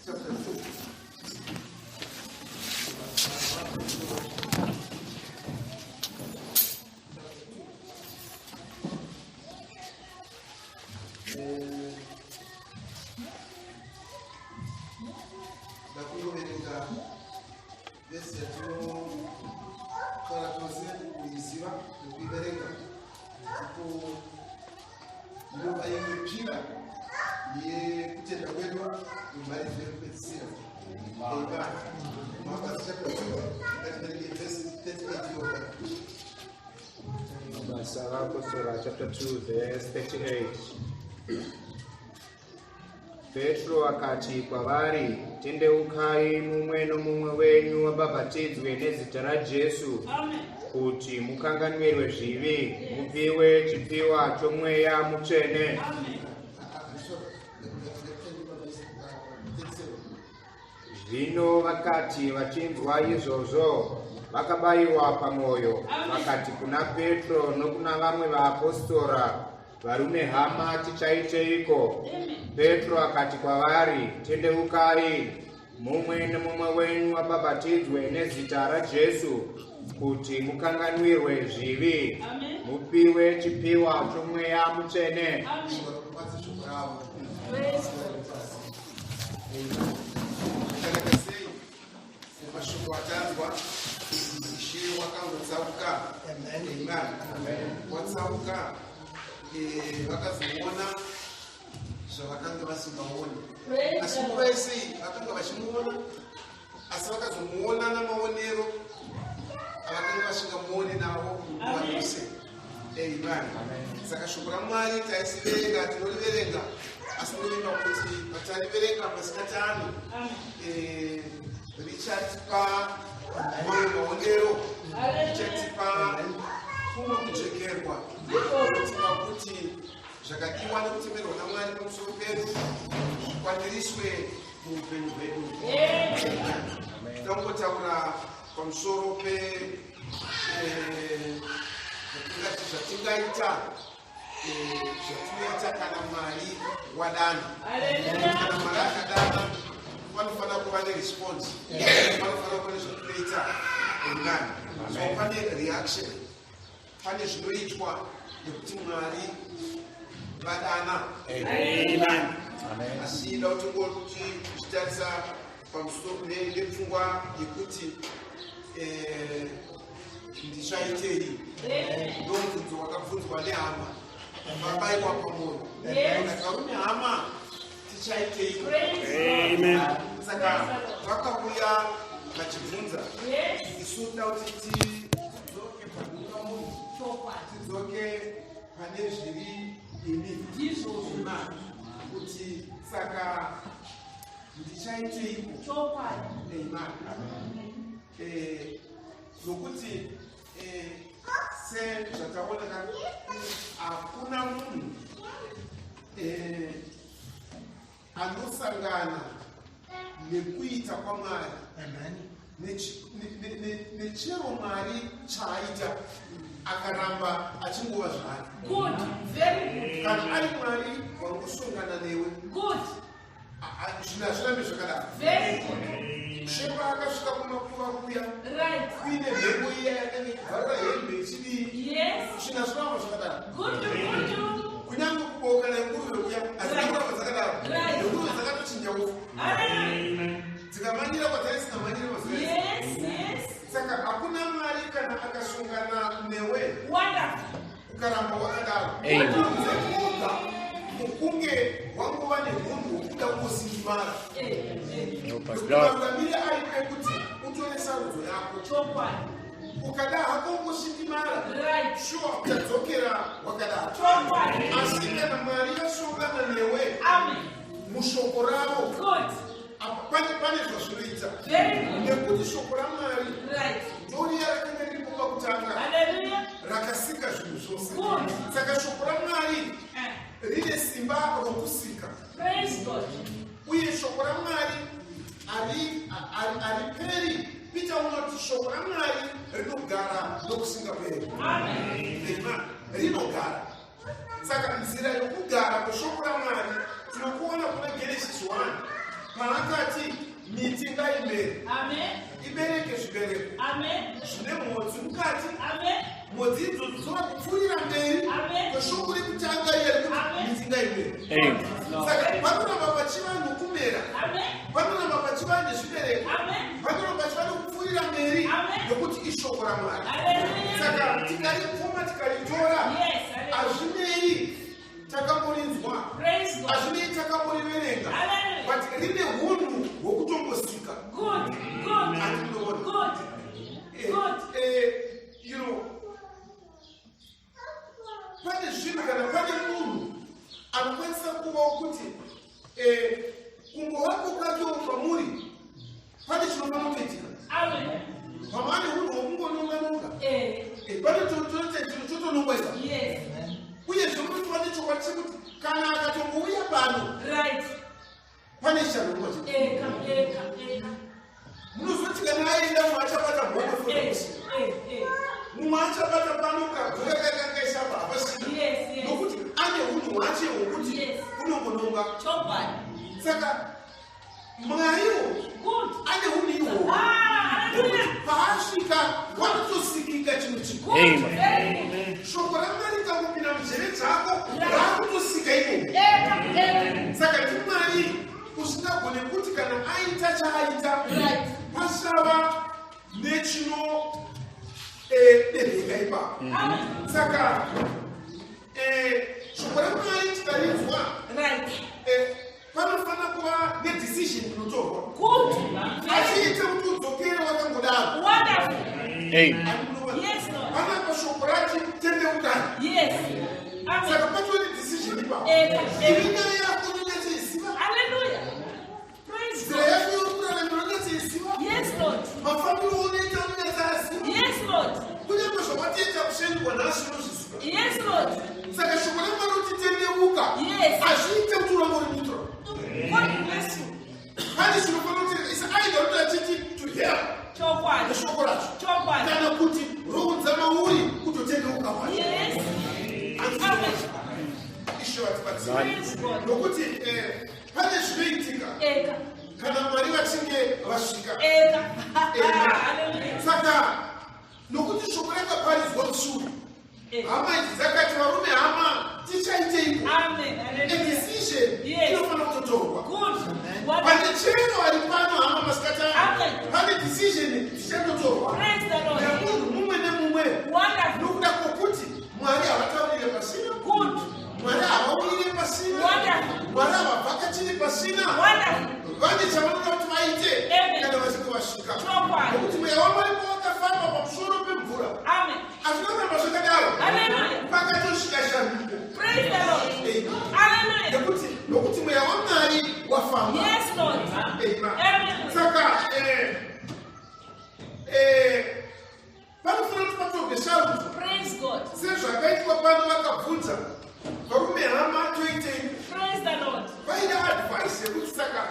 chapter 2. Ndakungoverenga vhesi yatinotaura tose kuiziva nekuiverenga ndipo inova imwe pira yekutenda kwedu mumharidzo yekupedzisira. Amen. Mabasa chapter 2 ngativerenge vhesi 38 yoga. Mabasa aVaapostora chapter 2 verse 38. Petro akati kwavari, Tendeukai mumwe nomumwe wenyu abhabhatidzwe nezita raJesu kuti mukanganwirwe zvivi, mupiwe chipiwa choMweya Mutsvene. Zvino vakati vachinzwa izvozvo, vakabayiwa pamwoyo, vakati kuna Petro nokuna vamwe vaapostora, Varume hama, tichaiteiko? Petro akati kwavari, Tendeukai, mumwe nemumwe wenyu abhabhatidzwe nezita raJesu kuti mukanganwirwe zvivi, mupiwe chipiwa choMweya Mutsvene. Zvakanaka sei mashoko atanzwa ishe wakangotsauka. Amen. Watsauka eh, vakazoona zvavakanga vasingaoni, asi nguva yese iyi vakanga vachimuona, asi vakazomuona namaonero avakanga vasingamuoni navo nguva yose. Amen. Saka shoko raMwari taisiverenga, tinoriverenga, asi ndinovimba kuti patariverenga masikati ano eh, richatipa mamwe maonero, richatipa kumwe kujekerwa, richatipa kuti zvakadiwa nekutemerwa naMwari pamusoro pedu zvikwaniriswe muupenyu hwedu. Tinongotaura pamusoro pe eh, zvatingati zvatingaita eh, zvatinoita kana Mwari wadana. Kana Mwari akadana panofanira kuva neresponse, panofanira kuva nezvatinoita. Amen. So pane reaction, pane zvinoitwa nekuti Mwari vadana. Asi da kuti ngoti tichitarisa pamusoro nepfungwa yekuti eh, ndichaitei, ndomubvunzo wakabvunzwa nehama vabaiwa pamwoyo, vakati varume hama tichaitei? Saka vakauya vachibvunza, isu toda kuti tidzoke panhungamunhu, tidzoke pane zviri ini Ndizvozvo. Kuti saka ndichaiteiko? Chokwadi. Amen. Nokuti sezvataona ka, hakuna munhu anosangana nekuita kwaMwari nechero Mwari chaaita akaramba achingova zvaari. Good. Very good. Kana ari Mwari wangosongana newe, Good. Zvinhu hazvirambi zvakadaro. Very good. Shepa akasvika kumakuva kuya kuine mhepo iya yakanga ikubvarura hembe ichidii. Zvinhu hazviramba zvakadaro. Good. Good. Kunyange kuboka nenguruve kuya hadzina kuramba dzakadaro. Nenguruve dzakatochinja ufu dzikamanyira kwadzaisingamanyire mazuva ese. Saka hakuna Mwari kana akasongana newe Wonderful. ukaramba wakadaro, kunze kwoga mukunge wangova neunhu hwokuda kungosindimara. Maruramire ari ekuti utore sarudzo yako. Chokwadi. Ukada hako ungosindimara, sure uchadzokera wakadaro. Chokwadi. Asi kana Mwari vasongana newe mushoko ravo, apa pane zvazvinoita, Very good. nekuti shoko raMwari ndoriya rakanga riripo pakutanga, Hallelujah. rakasika zvinhu zvose. Good. Saka shoko raMwari rine simba rokusika. Praise God. Uye shoko raMwari hariperi. Peter unoti shoko raMwari rinogara nokusingaperi. Amen. Amen. Rinogara. Saka nzira yokugara kweshoko raMwari tinokuona kuna Genesis 1. Paakati miti ngaimere, ibereke zvibereko zvine mhodzi mukati, mhodzi idzodzo dzova kupfuurira mberi kweshoko rekutanga iya rekuti miti ngaimere. Saka panoramba pachiva nokumera, panoramba pachiva nezvibereko, panoramba pachiva nokupfuurira mberi, nokuti ishoko raMwari. Saka tikaripfuma, tikaritora, hazvinei takamborinzwa, hazvinei takamboriverenga, but rine hunhu hwokutombosika. Andinoona pane zvinhu, kana pane munhu anokwanisa kuvawo kuti kungovapo kwakewo pamuri pane chinofanira kutoitika. Pamwe ane hunhu hwokungononga nonga, pane totoita chinhu chotonongwa ipa. Uyezve munotova nechokwadi chekuti kana akatongouya pano, pane chichanongwa chete. Eka, eka, eka. Munozoti kana aenda, mumwe achabata mhono, mumwe achabata pano, kagura kakangaisapa hapasina, nokuti ane hunhu hwache hwokuti unongononga. Saka Mwariwo ane hunhu ihwohwo, nokuti paasvika wanotosikika chinhu chikuru. Shoko raMwari kangopinda munzeve dzako, raakutosika imomo. Saka ndiMwari usingagone kuti kana aita chaaita, pasava nechino debheka ipapo. Saka shoko raMwari tikarinzwa, panofanira kuva nedecision inotorwa, achiite kuti udzokere wakangodaro. Panapa shoko rati tendeukai. Saka patova nedecision ipapo. Iri nyaya yako unonyatsoiziva, nzira yako yokuraramira unonyatsoiziva, mafambiro unoita unonyatsoaziva, kunyange zvawatiita kushandikwa nhasi unozviziva. Saka shoko raMwari kuti tendeuka, hazviite kuti urambe uri neutral. God bless you. Pane chinofanira kuti isa either kuti achiti to hell neshoko racho, kana kuti roudza mauri kutotendeuka kwacho. Ishe vatibatsire. Praise God. Nokuti pane zvinoitika kana Mwari vachinge vasvika. Hallelujah. Saka nokuti shoko rakaparidzwa mushure, hama idzi dzakati, "Varume, hama, tichaiteiko?" Amen. A Hallelujah. decision inofanira kutotorwa. Good. Pane Wonderful. chero ari pano, hama, masikati ano, Amen. pane decision dzichatotorwa Praise the Lord. nemunhu mumwe nemumwe, Wonderful. nokuda kwokuti Mwari havataurire pasina. Good. Mwari havauyire pasina. Wonderful. Mwari havavhakachiri pasina. Wonderful. Vane chavanoda kuti vaite Amen. kana vachinge vasvika, Chokwadi. nokuti mweya waMwari pawakafamba pamusoro pemvura, Amen. hazvina kuramba zvakadaro. Hallelujah. Pakatosvika shanduko. Praise the Lord. Amen. Hallelujah. Nokuti mweya waMwari wafamba. Yes, Lord. Amen. Amen. Saka panofanira kuti patorwe sarudzo, Praise God. sezvakaitwa pano. Vakabvunza, "Varume, hama, toitei?" Praise the Lord. Vaida advice yekuti saka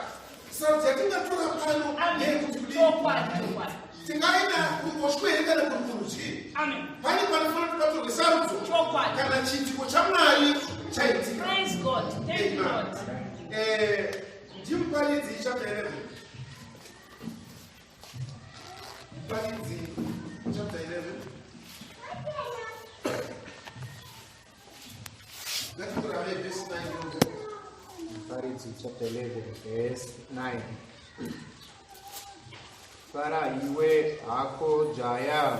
sarudzo yatingatora pano Amen. ndeyekuti kudii? Chokwadi, chokwadi. Tingaenda kuruboshwe here kana kuri kurudyi? Amen. Pane panofanira kuti patorwe sarudzo Chokwadi. kana chiitiko chaMwari chaitika. Praise God. Thank you, Amen. Lord. NdiMuparidzi chapter 11. Muparidzi chapter 11, ngatikurave vhesi 9. Muparidzi chapter 11 verse 9. Fara iwe hako jaya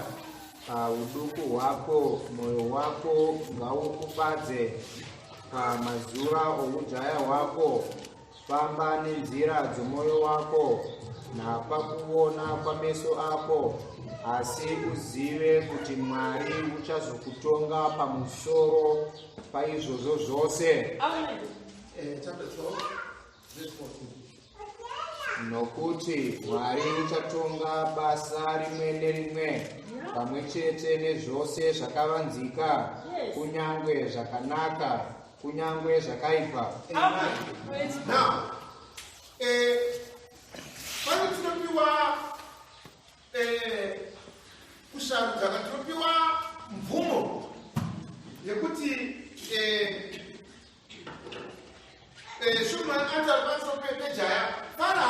pauduku hwako, mwoyo wako ngaukufadze pamazuva oujaya hwako. Famba nenzira dzomwoyo wako napakuona kwameso ako, asi uzive kuti Mwari uchazokutonga pamusoro paizvozvo zvose. Amen. Chapter 12 verse 14. Nokuti Mwari uchatonga basa rimwe nerimwe pamwe chete nezvose zvakavanzika, kunyange zvakanaka, kunyange zvakaipa. Amen. Praise God. Now, pano tinopiwa kusarudza, kana tinopiwa mvumo yekuti Solomon ataura pamusoro pejaya, fara.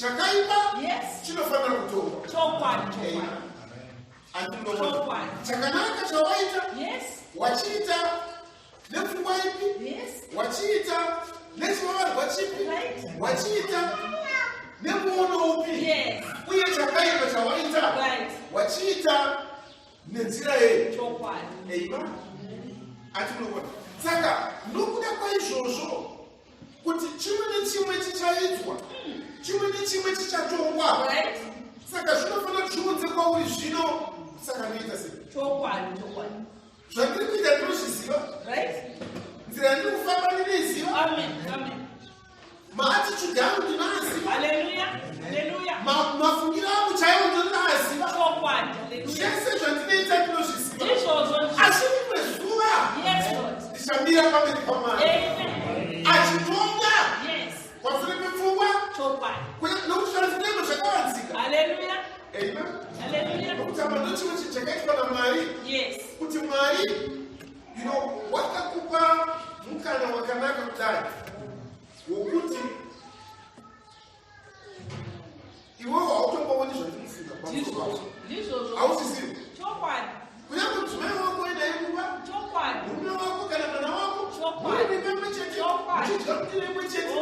Chakaipa chinofanira kutongwa. Andinoona chakanaka chawaita, wachiita nepfungwa ipi, wachiita nechivavarwa chipi, wachiita nemuono upi, uye chakaipa chawaita wachiita nenzira yei. Amen. Atinoona saka nokuda kwaizvozvo kuti chimwe nechimwe chichaidzwa, chimwe nechimwe chichatongwa. Saka zvinofanira zviunze kwauri zvino. Saka ndoita sei? Zvandiri kuita ndinozviziva, nzira yandiri kufamba ndinoiziva, maattitude angu ndinoaziva, mafungiro angu chaiwo ndinoaziva, zvese zvandinoita ndinozviziva. Asi rimwe zuva ndichamira pamberi paMwari achitonga pamusoro pepfungwa, nokuti zvandinemo zvakavanzika. Amen. Nokuti apa ndochimwe chinhu chakaitwa naMwari, kuti Mwari wakakupa mukana wakanaka kudai wokuti iwewo hautombooni zvandinofunga pamusoro pako, hauzvizivi. Kunyange mudzimai wako uinaye mumba, murume wako kana mwana wako, muri mimba imwe chete, muchidya mundiro imwe chete,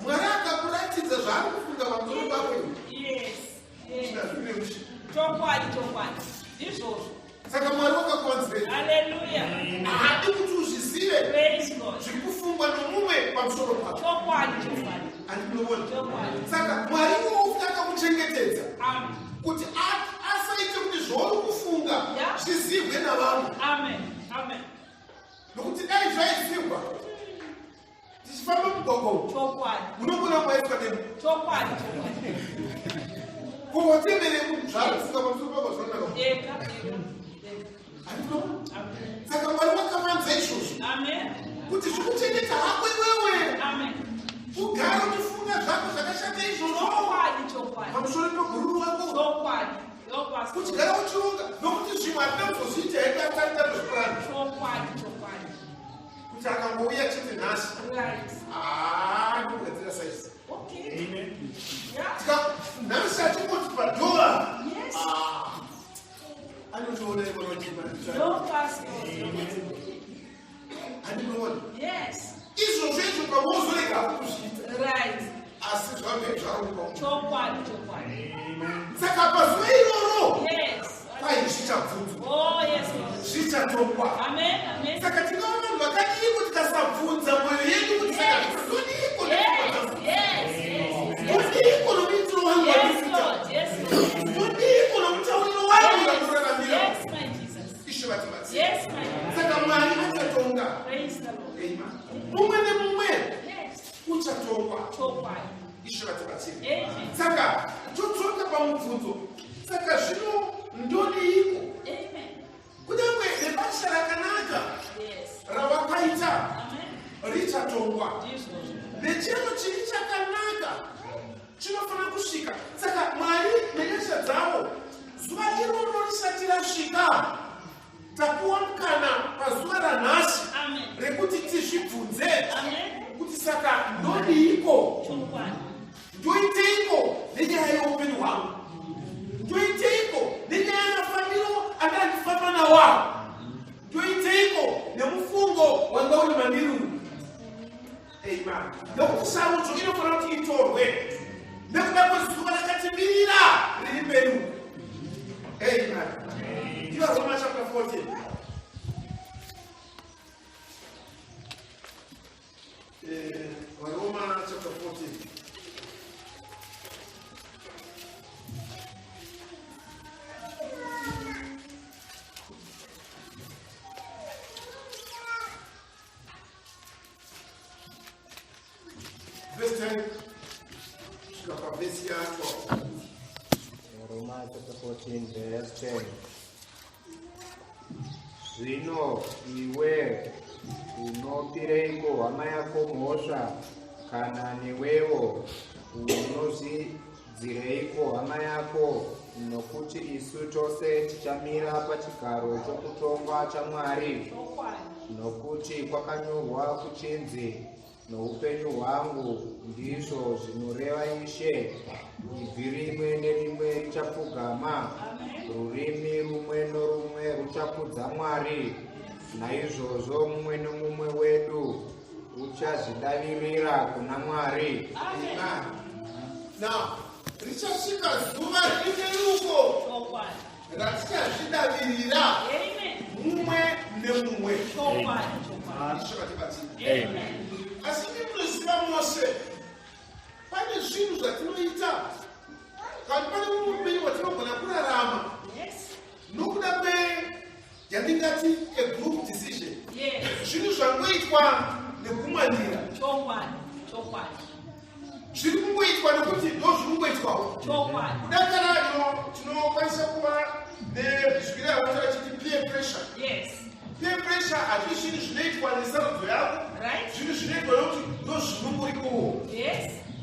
Mwari akakuratidza zvaari kufunga pamusoro pako iwe, chinazvireushe. Chokwadi, chokwadi, ndizvozvo. Saka Mwari wakakuvanzirei? Haleluya. Haadi kuti uzvizive Praise God. zviri kufungwa nomumwe pamusoro pako. Chokwadi, chokwadi. Andinoona. Chokwadi. Saka Mwari iwowo futi akakuchengetedza Amen. kuti asaite kuti zvauri kufunga zvizivwe navamwe. Amen. Amen. Nokuti dai zvaizivwa tichifamba mugwagwa umu, unogona kwaitwa nemi. Chokwadi, chokwadi. Kuwatemere munhu zvaari kufunga pamusoro pako zvinonaka. Ega, ega, ega. Andinoona. Amen. Saka Mwari wakavanza izvozvo Amen. kuti zvikuchengeta hako iwewe, Amen. ugare uchifunga zvako zvakashata izvozvo Chokwadi, chokwadi. pamusoro pebhururu wako, Chokwadi. Help us. uchigara uchironga, nokuti zvimwe hatina kuzozviita hedu atari tatozvipurani Chokwadi, chokwadi. kuti akangouya chete nhasi, ndogadzira saizi. Nhasi achingoti padhora, anotoona ivona. Help us, Lord. Help us. Andinoona. Izvozvo izvo pamozorega kuzviita, asi zvave zvarongwa. Chokwadi, chokwadi. Saka pazuva iroro kwai zvichabvunzwa, Oh, yes, Lord. zvichatongwa. Amen. Amen. Saka tingava vanhu vakadii kuti tikasabvunza mwoyo yedu kuti saka todiko todiko nomuitiro wangu wandikuita, Lord. Yes, Lord. todiko nomutauriro wangu wandinoraramira? Yes, my Jesus. Ishe vatibatsira. Yes, my Jesus. Saka Mwari achatonga. Praise the Lord. Amen. Mumwe nemumwe uchatongwa. Chokwadi. Ishe vatibatsira. Amen. Saka todzoka pamubvunzo, saka zvino ndodiiko? Amen. Kunyange nebasa rakanaka rawakaita Amen. richatongwa. Ndizvozvo. Nechero chiri chakanaka chinofanira kusvika. Saka Mwari nenyasha dzavo, zuva iroro risati rasvika, tapuwa mukana pazuva ranhasi Amen. rekuti tizvibvunze Amen. kuti saka ndodiiko? Chokwadi. Ndoiteiko nenyaya yeupenyu hwangu? Ndoiteiko nenyaya yemafambiro andandifamba nawo? Ndoiteiko nemufungo wanga uri mandiri uyu? Amen. Nokuti sarudzo inofanira kuti itorwe nekuda kwezuva rakatimirira riri mberi uku. Amen. Ndiyo Roma chapter 14. Roma chapter 14. Verse 10 kusvika pavhesi ya 12. Roma chapter 14 verse 10. Zvino iwe unopireiko hama yako mhosva? Kana newewo unozvidzireiko hama yako? Nokuti isu tose tichamira pachigaro chokutongwa chaMwari. Chokwadi. Nokuti kwakanyorwa kuchinzi, Noupenyu hwangu, ndizvo zvinoreva Ishe, ibvi rimwe nerimwe richapfugama, rurimi rumwe norumwe ruchakudza Mwari. Naizvozvo mumwe nomumwe wedu uchazvidavirira kuna Mwari. Amen. Now, richasvika zuva rine ruko ratichazvidavirira mumwe nemumwe. Ishe vatibatsire. Asi imi munoziva mose, pane zvinhu zvatinoita kana pane mumwe upenyu hwatinogona kurarama nokuda kweyandingati a group decision, zvinhu zvangoitwa nekumandira, zviri kungoitwa nekuti ndo zviri kungoitwawo. Kudakara tinokwanisa kuva nezvira yavanotaura chiti peer pressure. Peer pressure hazvii zvinhu zvinoitwa nesarudzo yako, zvinhu zvinoitwa nekuti ndo zvinongorikowo,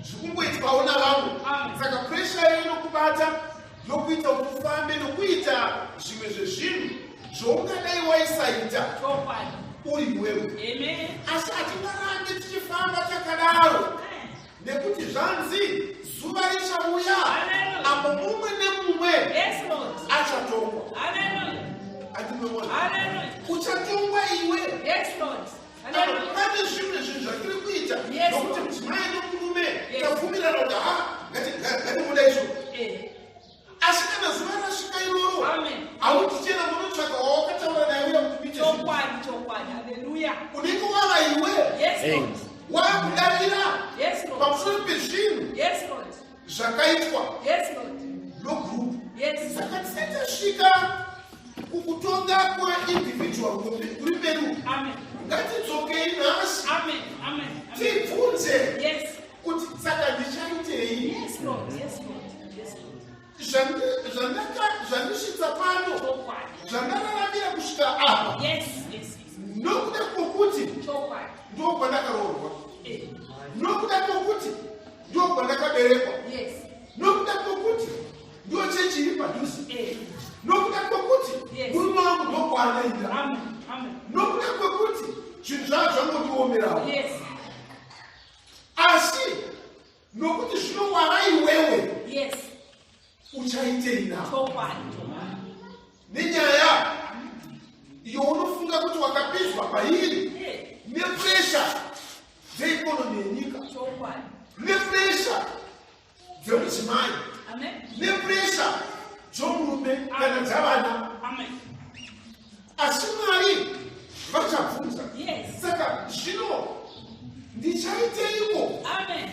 zvikungoitwawo navamwe. Saka pressure iyo inokubata yokuita kuti ufambe nokuita zvimwe zvezvinhu zvoungadai waisaita uri iwewe. Asi hatingarambe tichifamba takadaro, nekuti zvanzi zuva richauya apo mumwe nemumwe achatongwa. Andinoona uchatongwa iwe. Pane zvimwe zvinhu zvatiri kuita nokuti mudzimai nomurume tabvumirana kuti ha, ngatimuda izvo. Asi kana zuva rasvika iroro, hautichena munotsvaka wawakataura naye uya kuti uite zvinhu. Chokwadi, chokwadi. Hallelujah. Unenge wava iwe wakudavira Yes, Lord. pamusoro pezvinhu Yes, Lord. zvakaitwa Yes, Lord. nogroup. Saka tisati tasvika kukutonga kwaindividual kuri mberi, ngatidzokei nhasi Amen. Amen. Amen. tibvunze kuti saka ndichaitei? Yes, Lord. Yes, Lord. Yes, Lord. Zvandisvitsa pano, zvandararamira kusvika apa, nokuda kwokuti ndokwandakaroorwa, nokuda kwokuti ndokwandakaberekwa, nokuda kwokuti ndo chechi iri padhuze, nokuda kwokuti murume wangu ndokwaanoenda, Amen. Amen. nokuda kwekuti zvinhu zvava zvangondiomerawo. Asi nokuti zvino wava iwewe, uchaitei navo Chokwadi. Chokwadi. Nenyaya iyo unofunga kuti wakapinzwa pairi nepressure dzeeconomy yenyika, nepressure dzemudzimai, nepressure dzomurume kana dzavana? Asi Mwari vachabvunza. Saka zvino ndichaiteiko Amen.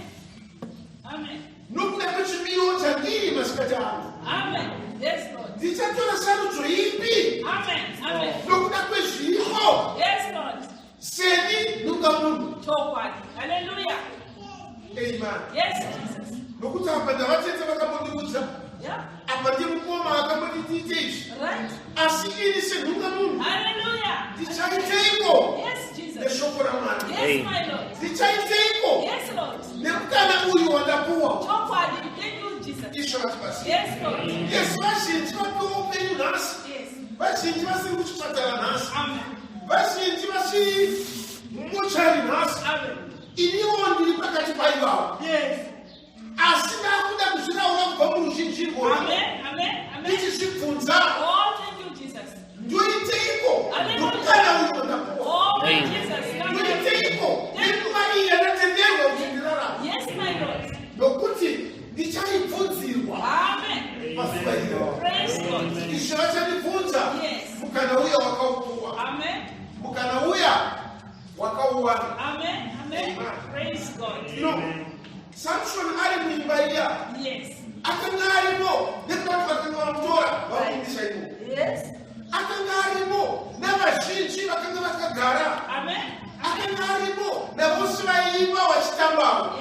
Amen. nokuda kwechimiro chandiri masikati ano? Amen. Yes, Lord. Ndichatora sarudzo ipi Amen. Amen. nokuda kwezviripo Yes, Lord. seni nunga munhu? Chokwadi. Hallelujah. Amen. Yes, Jesus. Nokuti apa ndavatete vakambondiudza, apa ndimukoma vakambonditiite izvi, asi ini senhunga munhu Hallelujah. ndichaiteiko Yes, Jesus. neshoko raMwari? Yes, my Lord. Ndichaiteiko Yes, Lord. nemukana uyu wandapuwa? Chokwadi. Thank you, Jesus. Ishe vatibatsire. Yes, Lord. Yes, vazhinji vapiwa upenyu nhasi, vazhinji vasiri kuchipatara nhasi, vazhinji vasiri mumochari nhasi. Iniwo ndiri pakati paivavo, asi ndakuda kuzviraura kubva muruzhinji irworwo, Amen. Amen. Amen. ndichizvibvunza, Oh, thank you, Jesus. ndoiteiko Hallelujah. nomukana uyu wandapuwa? Oh, my Jesus. Amen. Ndoiteiko nenguva iyi yandatenderwa kuti ndirarame? Yes, my Lord. Nokuti ndichaibvunzirwa Amen. pazuva iroro. Praise God. Ishe vachandibvunza, mukana uya wakaupuwa, Amen. mukana uya wakauwana. Amen. Amen. Praise God. No, Samson ari muimba iya, akanga arimo nekuda kuti vakanga vamutora vamupindisa imomo. Akanga arimo navazhinji vakanga vakagara. Akanga arimo navose vaiimba vachitambawo.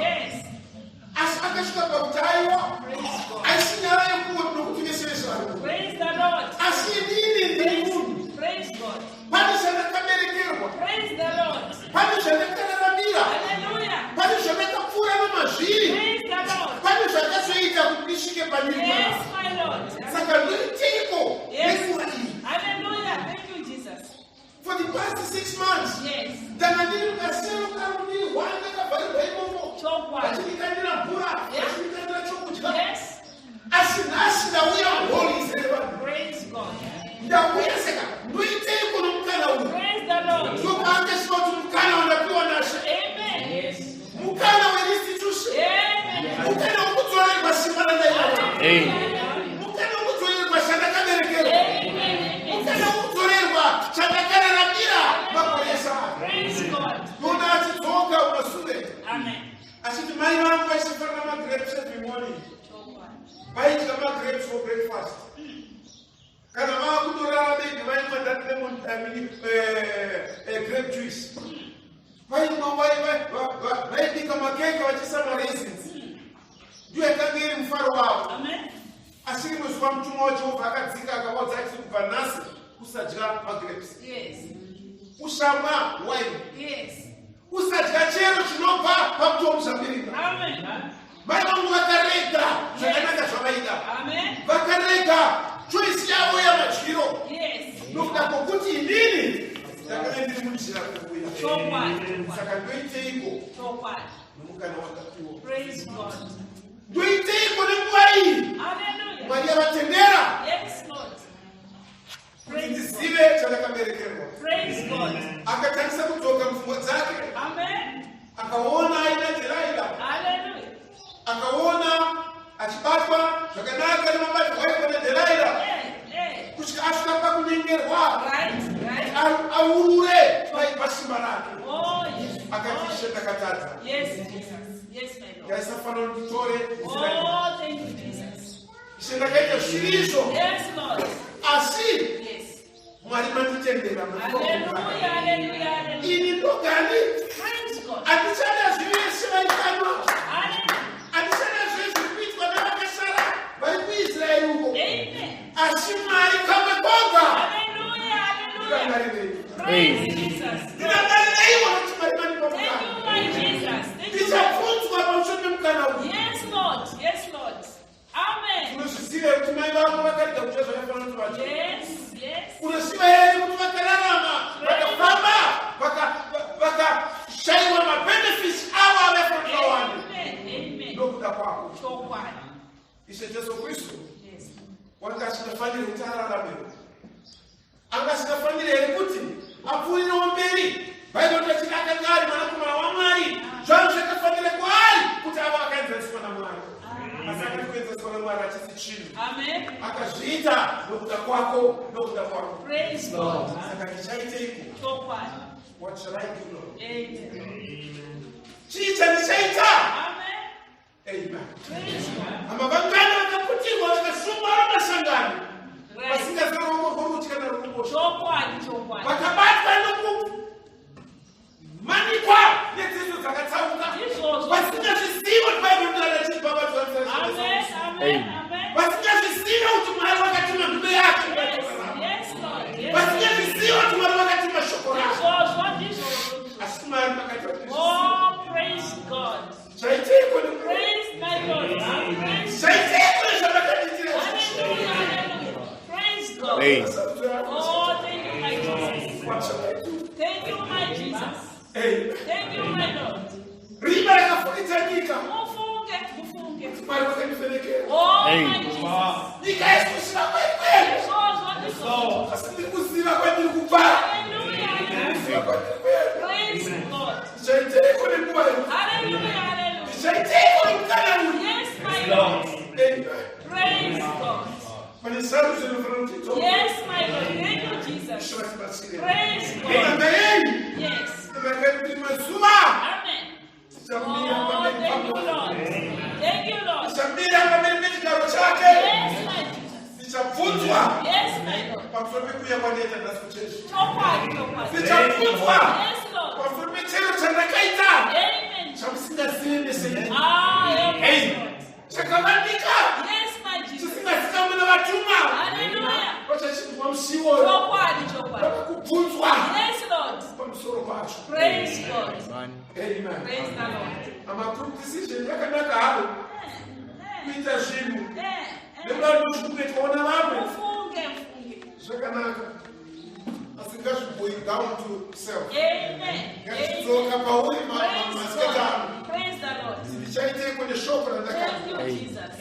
Asi akasvika pakuti aiwa, Praise God. aisi nyaya yekungoti nokuti vese vese varimo, Praise the Lord. asi inini ndiri munhu. Praise God. Pane zvandakaberekerwa, Praise the Lord. pane zvandakararamira, Hallelujah. pane zvandakapfuura nomazviri, Praise the Lord. pane zvakazoita kuti ndisvike pandiri Yes, panapa. my Lord. Saka ndoiteiko nenguva iyi? Hallelujah. Thank you, Jesus. For the past 6 months ndanga ndiri mukasero kangu, ndiri one, ndakavharirwa imomo, vachindikandira mvura, vachindikandira chokudya, asi nhasi ndauya hall izere vanhu. Ndauya, saka ndoiteiko nomukana uyu? Ndopaangasviva kuti mukana wandapiwa naShe, mukana werestitution, mukana wekudzorerwa simba randaiwana, mukana wekudzorerwa chandakaberekerwa, mukana wekudzorerwa chandakararamira makore ese aya. Ndoona achidzoka umasure achiti, "Mai vangu vachifarira magrapes every morning, vaidya magrapes for breakfast. Kana vava kutorara, maybe vaimwa that lemon, I mean, grape juice. Vaimwa, vaibika makeke vachiisa maraisins. Ndiyo yakanga iri mufaro wavo. Asi rimwe zuva mutumwa waJehovha akadzika, akavaudza achiti, 'Kubva nhasi usadya magrapes, usamwa wine, usadya chero chinobva pamuti womuzambiringa.' Mai vangu vakarega zvakanaka zvavaida, vakarega choice yavo yamadyiro nokuda kwokuti inini ndakanga ndiri munzira kuuya. Saka ndoiteiko nomukana wakapiwa? Ndoiteiko nenguva iyi Mwari yavatendera kuti ndizive chandakaberekerwa?" Akatangisa kudzoka mupfungwa dzake, akaona aina Dheraira, akaona achibatwa zvakanaka nemabatirwo aitwa naDheraira, kusvika asvika pakunyengerwa aurure pasimba rake. Akati, "Ishe, ndakatadza. Ndaisafanira kuti nditore nzira iyi. Ishe, ndakaita zvisiri izvo, asi Mwari manditendera. Ini ndogani? Handichada zvivese vaikanwa, handichada zvezviri kuitwa navakasara vari kuIsraeri uko, asi Mwari, kamwe koga, ndirangarirei, ndirangarirei nokuti Mwari mandipa mukana. Ndichabvunzwa pamusoro pemukana uyu." Unozviziva here kuti mai vako vakarega kudya zvakafanira kuti vadye? Unoziva here kuti vakararama, vakafamba, vakashayiwa mabenefits avo avaifanira kuti vawane nokuda kwako? Ishe Jesu Kristu wanga asingafaniri kuti araramewo? Anga asingafaniri here kuti apfuurirewo mberi? Bhaibheri tachiti akanga ari mwanakomana waMwari. Zvangu zvakafanira kwaari kuti ava akaenzaniswa naMwari, asi akati kuenzaniswa naMwari achisi chinhu. Akazviita nokuda kwako, nokuda kwako. Saka ndichaiteiko? What shall I do, Lord? Chii chandichaita? Amen. Hama, vangani vakaputirwa, vakasungwa namasangano, vasingazivi ruoko rworudyi kana rworuboshwe, vakabatwa nokumanikwa nedzidzo dzakatsauka, vasingazvizivi kuti Bhaibheri rachibhabhadzwa, vasingazvizivi kuti Mwari vakatuma nhume yake, vasingazvizivi kuti Mwari vakatuma shoko rake? Asi Mwari makati, "Chaiteiko? Chaiteiko nezvamakanditira?" Oh, thank you, my Jesus. What shall I do? Thank you, my Jesus. Amen. Thank you, my Lord. Rima rakafukidza nyika. Mufunge, mufunge. Mwari vakandivhenekera. Oh, my Jesus. Nyika yesikusina kwaikwenu, Izvozvo ndizvozvo. asi ndiri kuziva kwandiri kubva. Hallelujah. Kuziva kwandiri kuenda. Praise God. Ndichaiteiko nenguva iyi? Hallelujah, hallelujah. Ndichaiteiko nemukana uyu? Yes, my Lord. Amen. Praise God. Pane sarudzo inofanira kuti itorwe. Yes, my Lord. Thank you, Jesus. Ishe vatibatsire. Praise God. Nanga yei? Nanga kuti mazuva Amen. tichamira Oh, pamberi thank you, paMwari. Lord. Thank you, Lord. Tichamira pamberi pechigaro chake. Yes, my Jesus. Tichabvunzwa Yes, my Lord. pamusoro pekuuya kwandaita nhasi kuchechi. Chokwadi, chokwadi. Tichabvunzwa Yes, Lord. pamusoro pechero chandakaita Amen. chamusingazivi nesei, Ah, help us, Hey. Lord. chakavandika, Yes, my Jesus. chisingazikamwe navatuma, Hallelujah. vachachindwa musiwo, Chokwadi, chokwadi. vakakubvunzwa Yes, Lord. pamusoro pacho. Praise God. Amen. Praise the Lord. Amagroup decision yakanaka haro, kuita zvinhu nekuda kuti kunoitwawo navamwe Mufunge, mufunge. zvakanaka, asi Kuti ngazviboil down to self. Amen. Ngazvidzoka Amen. pauri Praise masikati ano. God. Praise the Lord. Ndichaiteiko neshoko randakati? Thank you, Jesus.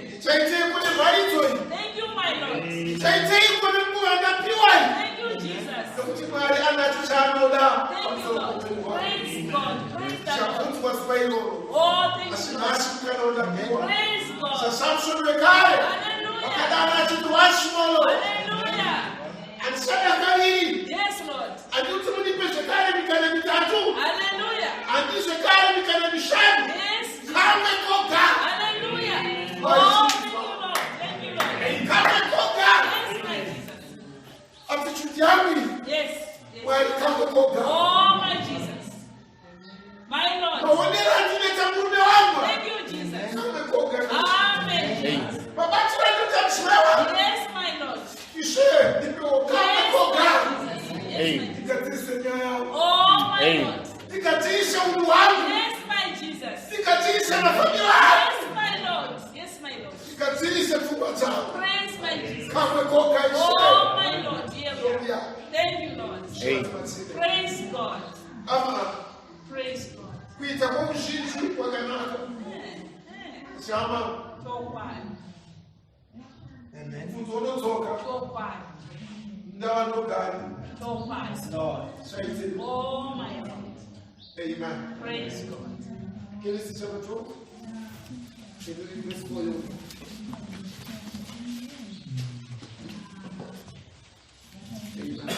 Ndichaiteiko nemharidzo iyi? Thank you, my Lord. Ndichaiteiko nenguva yandapiwa iyi? Thank you, Jesus. Nokuti Mwari anacho chaanoda Thank you, pamusoro Lord. poupenyu hwako. Praise God. Praise the Lord. Ndichabvunzwa zuva iroro. Oh, thank Asi you, Lord. nhasi mukana wandapiwa. Praise God. SaSamsoni wekare Hallelujah. akadana achiti washimolo Hallelujah. handichada kaviri. Yes, Lord. Handikuti mundipe zvekare mikana mitatu. Hallelujah. Handi zvekare mikana mishanu. Yes. Kamwe koga. Hallelujah. Oh, thank you, Lord. Thank you, Lord. Kamwe koga. Yes, my Jesus. Aptitude yangu iyi. Yes. Yes. Mwari kamwe koga. Oh, my Jesus. My Lord. Maonero andinoita murume wangu. Thank you, Jesus. Kamwe koga. Amen, Jesus. Mabatiro andinoita mudzimai wangu. Yes, my Lord. Ishe ndipewo kamwe Yes, koga. my Jesus. Yes, my Jesus. Ndigadzirise nyaya yangu. Oh, my Lord. Ndigadzirise unhu hwangu. Yes, my Jesus. Ndigadzirise mafambiro angu. Yes, my Lord. Yes, my Lord. Ndigadzirise pfungwa dzangu. Praise my Jesus. Kamwe koga Ishe. Oh, my Lord. Here we are. Thank you, Lord. Praise God. Ama Praise God. kuita kwouzhinji kwakanaka. Eh, eh. Chama Chokwadi. mubvunzo unodzoka Chokwadi. ndava nogari Chokwadi. zvaitei. Oh, my Lord. Amen. Praise God. Genesis chapter 12. Can you read verse 4? Amen.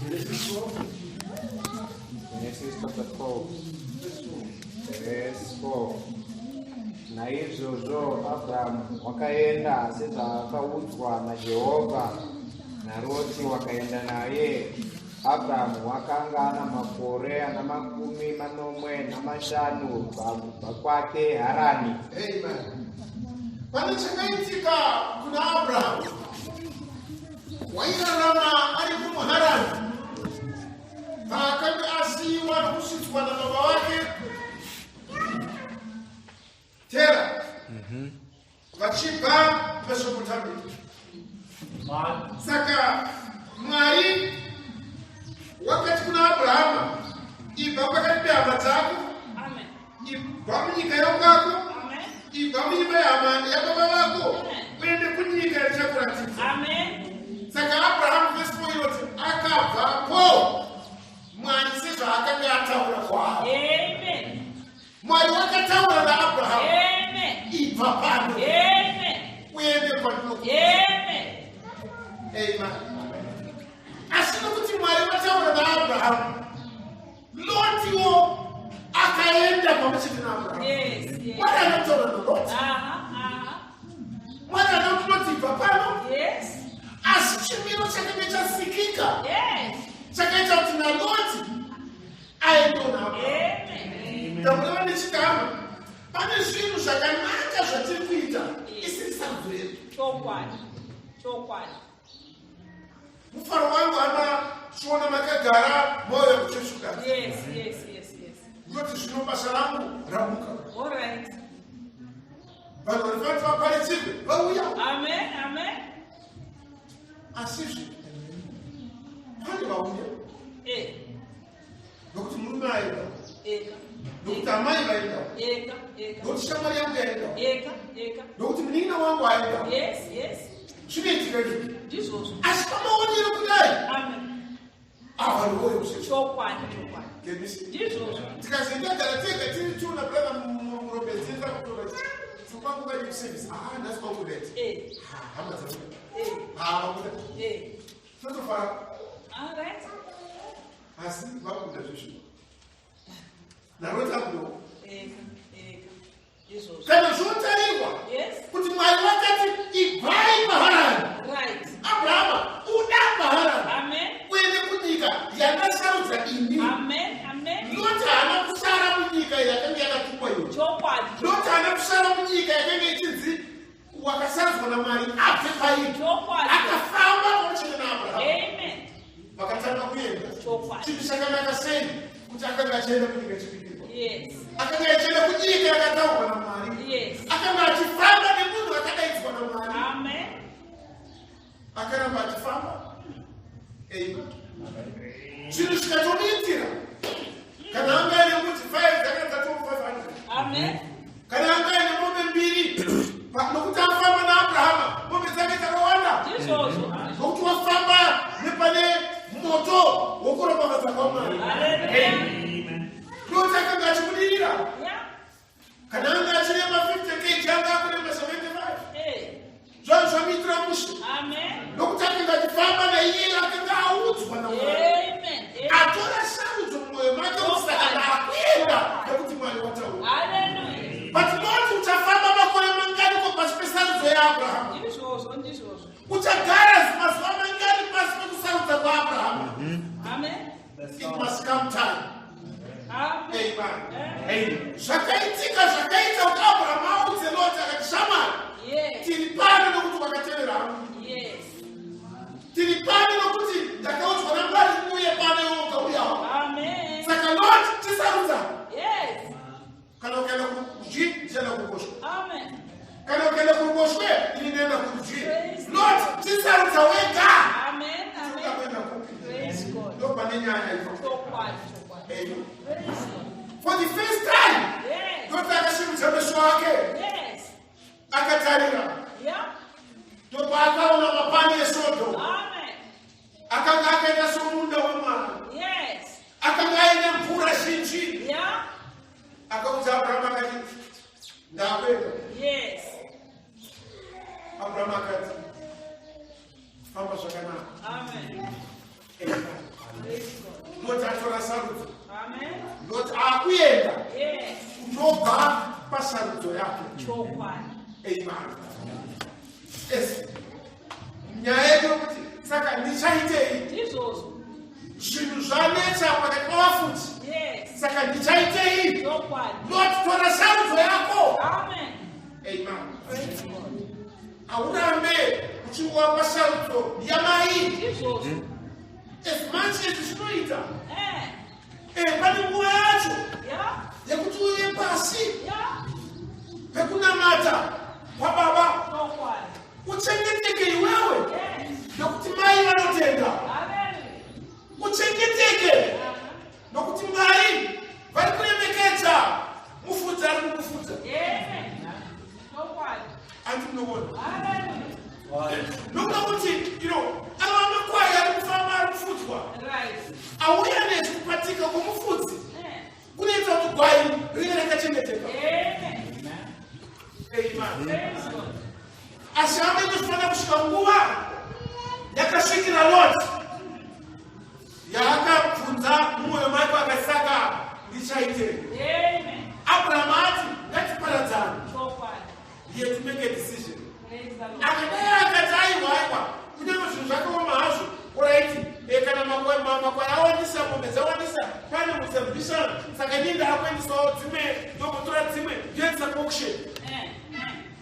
Genesis 12, Genesis chapter 12 verse 4. Verse 4. Naizvozvo Abrahamu wakaenda sezvaakaudzwa naJehovha, naRoti wakaenda naye. Abrahamu wakanga ana makore ana 75 pakubva kwake Harani. Amen. Pane chakaitika kuna Abrahamu. Wairarama ari kumuHarani. Paakanga asiyiwa nokusvitswa nababa vake Tera vachibva Mesopotamia. Saka Mwari wakati kuna Abrahama, ibva pakati pehama dzako, Amen. ibva munyika yokwako, Amen. ibva munyika yehama yababa vako, uende kunyika yandichakuratidza. Amen. Saka Abrahamu vhesi 4 inoti akabvapo Mwari sezvaakanga ataura kwaari. Amen. Mwari wakataura naAbrahamu, Amen. ibva pano Amen. uende kwandinoku. Amen. Amen. Asi nokuti Mwari vataura naAbrahamu, Lotiwo akaenda pamwe chete naAbrahamu. Yes, yes. Mwari anotaura naLoti. Aha, aha. Mwari anoti Loti ibva pano, Yes. asi chimiro chakanga chasikika chakaita kuti naLoti aendewo naAbrahamu. Amen. Ndakureva nechigama, pane zvinhu zvakanaka zvatiri kuita isiri sarudzo yedu. Chokwadi. Chokwadi. Mufaro wangu hama chiona makagara mwoyo kucheshuka. Yes. Ndinoti zvino basa rangu ramuka. All right. Vanhu vanofanira kuti vaparidzirwe vauya. Amen. Amen. Asizve pane vauya nokuti murume aenda, nokuti amai vaenda, Eka, eka. nokuti shamwari yangu yaenda, Eka, eka. nokuti munin'ina wangu aenda. Yes. Zvinoitika izvi. Ndizvozvo. Asi pamaonero kudai, Amen. ava ndiwoyo kuchechi. Chokwadi, chokwadi. Gemisi. Ndizvozvo. Tikazoita gara tega tiri tiona brother murobedzeza kutora kwangu kaje kuservice. Ah, nhasi kwangu late. Hama dzabuda. Ah, vabuda. Totofara. All right. Asi vabuda zvezvo. Naroti abudawo. Eka, eka. Ndizvozvo. Kana zvotarirwa kuti Mwari vakati ibvai paHarani. Abrahama, uda paHarani. Amen. Uende kunyika yandasarudza ini. Amen. Amen. Loti haana kusara munyika yakanga yakatukwa iyoyo. Chokwadi. Loti haana kusara munyika yakanga ichinzi wakasarudzwa naMwari abve pairi. Chokwadi. Akafamba pamwe chete naAbrahamu. Amen. Vakatanga kuenda. Chokwadi. Chinhu chakanaka sei kuti akanga achienda kunyika yechipikirwa. Akanga achienda kunyika yakataurwa naMwari. Akanga achifamba nemunhu akadaidzwa naMwari. Amen. Akaramba achifamba. ake akatarira, ndopaakaona mapani eSodhomu akanga akaita somunda wemwana, akanga aine mvura zhinji. Akaudza Abrahamu akati, "Ndakuenda." Abrahamu akati, "Famba zvakanaka." Amen. Loti atora sarudzo. Loti akuenda kunobva pasarudzo yake. Chokwadi. Amen. Es nyaya yedu yokuti saka ndichaitei? Ndizvozvo. Zvinhu zvanetsa pakati pavafudzi. Saka ndichaitei? Chokwadi. Loti, tora sarudzo yako. Amen. Amen. Praise God. Haurambe uchingova pasarudzo yamai. Ndizvozvo. As much as zvinoita, pane nguva yacho yekuti uye pasi pekunamata kwababa, Chokwadi. uchengeteke iwewe, nokuti mai vanotenda. Uchengeteke, nokuti Mwari vari kuremekedza mufudzi ari kukufudza. Amen. Chokwadi. Andi munoona? Hallelujah. Nokuda kuti ava makwai ari kufamba, ari kufudzwa, auya nezvikupatika kwomufudzi kunoita kuti gwai ringe rakachengeteka. Amen. Amen. Praise God. Asi hama, inofanira kusvika nguva yakasvikira Lot yaakabvunza mumwoyo make akati, "Saka ndichaitei?" Amen. Abrahamu ati, "Ngatiparadzane." Chokwadi. He had to make a decision. Praise the Lord. Akadai akati, "Aiwa, aiwa, kunyange zvinhu zvakaoma hazvo, alright, kana makwai awandisa, mombe dzawandisa, pane musabvisana, saka inini ndaakuendisawo dzimwe, ndombotora dzimwe ndoendesa kuauction,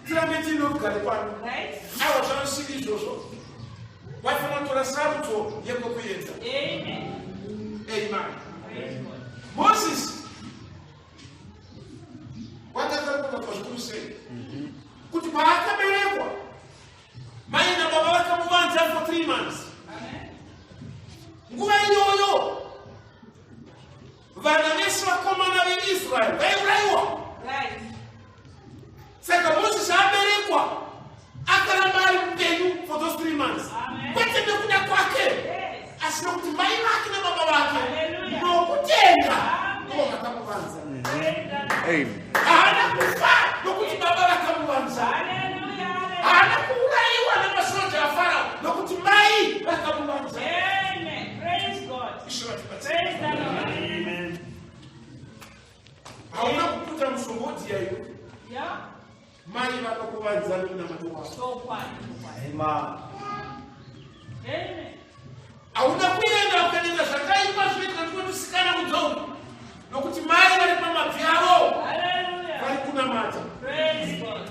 tirambe tiine rugare pano." Aiwa, zvanosvika izvozvo, waifanira kutora sarudzo yekwekuedza. Amen. Amen. Praise God. Moses wakatsanangurwa zvikuru sei kuti paakaberekwa, mai nababa vakamuvanza for 3 months. Amen. Nguva iyoyo vana vese vakomana veIsraeri vaiurayiwa. Saka Moses aberekwa, akaramba ari mupenyu for those 3 months, Amen. kwete nekuda kwake, asi nokuti mai vake nababa vake Hallelujah. nokutenda Amen. ndo vakamuvanza. Praise the Lord. Amen. Haana kufa nokuti baba vakamuvanza. Hallelujah. Hallelujah. Haana kuurayiwa nemasoja aFarao nokuti mai vakamuvanza. Amen. Praise God. Ishe vatibatsire. Praise the Lord. Hauna kuputa musombodhiya iwe, mai vakakuvanza nemunamato wavo. Chokwadi. Chokwadi. Amen. Hauna kuenda ukanenda zvakaipa zvinoita kuti musikana mudzongo, nokuti mai vari pamabvi avo, Hallelujah. vari kunamata. Praise God.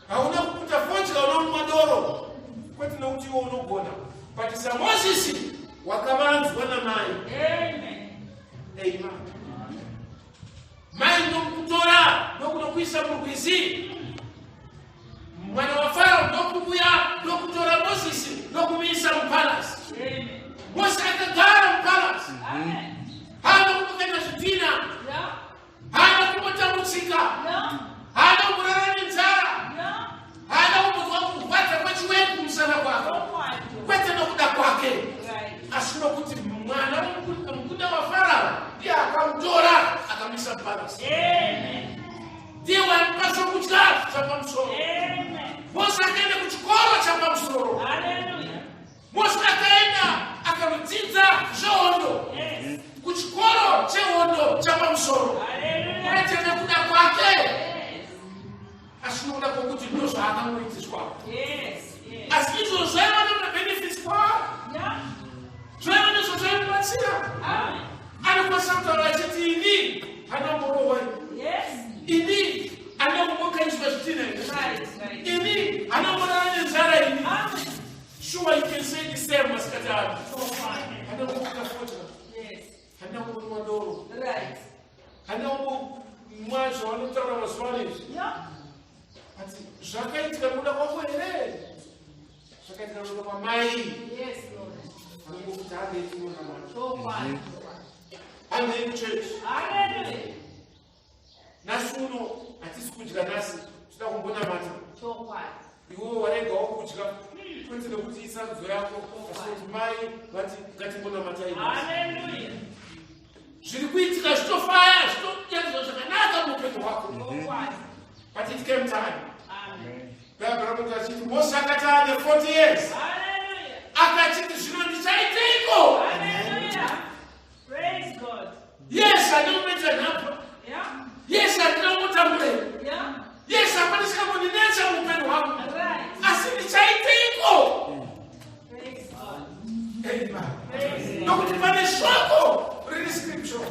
Hauna kuputa fodya, unomwa doro, kwete nokuti iwe unogona, but saMozisi wakavanzwa namai. Amen. Amen. Mai ndokutora, ndokunokuisa murwizi. Mwana waFarao ndokuuya, ndokutora Mozisi, ndokumuisa mupalasi. Amen. Mose akagara mupalasi. Amen. Haana kumbokanda zvidhina. Haana kumbotambudzika. Haana kumborara nenzara. Haana kumbonzwa kurwadza kwechiweku kumusana kwake, Chokwadi. kwete nokuda kwake, asi nokuti mwana mukunda waFarao ndiye akamutora, akamuisa mupalasi. Amen. Ndiye waipa zvokudya zvapamusoro. Amen. Mose akaenda kuchikoro chapamusoro. Hallelujah. Mose akaenda akanodzidza zvehondo kuchikoro chehondo chapamusoro, Hallelujah. kwete nekuda kwake, asi nokuda kwokuti ndo zvaakangoitiswa. Asi izvozvo zvaiva nemabenefits kwaari, zvaiva nezvo zvaimubatsira. Amen. Anokwanisa kutaura achiti, "Ini handamborohwa, ini handambokaiswa zvitina, ini handamborara nenzara ini." Amen. Sure, you can say the same masikati ano. Chokwadi. Handambokuta fodya, handambomwa doro, handambomwa zvavanotaura mazuva ano izvi. Ati zvakaitika nokuda kwako here? Zvakaitika nokuda kwamai. Yes, Lord. Vanongokuti, "Handei tinonamata." Chokwadi. Handei kuchechi. Hallelujah. Nhasi uno Hatisi kudya nhasi, toda kumbonamata. Chokwadi. Iwewe waregawo kudya kwete nekuti isarudzo yako, asi kuti mai vati ngatimbonamatai nhasi. Hallelujah. Zviri kuitika zvitofaya, zvitonyadzwa zvakanaka muupenyu hwako. Chokwadi. But it came time. Amen. Bhaibheri rinoti achiti Mose akati ane 40 years, Hallelujah. akachiti, "Zvino ndichaiteiko?" Hallelujah. Praise God. Yes, handinoita nhapwa. Yes, handina kungotambura. Yes, hapana chikambondinetsa muupenyu hwangu. Asi ndichaiteiko? Praise God. Amen. Praise God. Nokuti pane shoko riri scripture,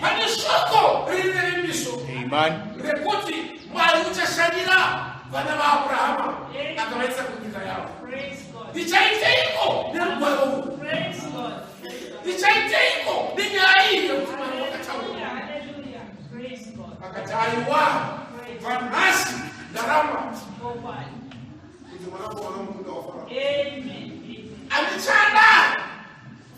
pane shoko riri revimbiso Amen. rekuti Mwari uchashanyira vana vaAbrahama akavaisa kunyika yavo. Praise God. Ndichaiteiko nerugwaro urwu? Praise God. Ndichaiteiko nenyaya iyi yekuti Mwari wakataura? Hallelujah. Praise God. Akati, "Aiwa, vanhasi ndaramba Chokwadi. kuti mwanakomana womukunda waFarao. Amen. Amen. Handichada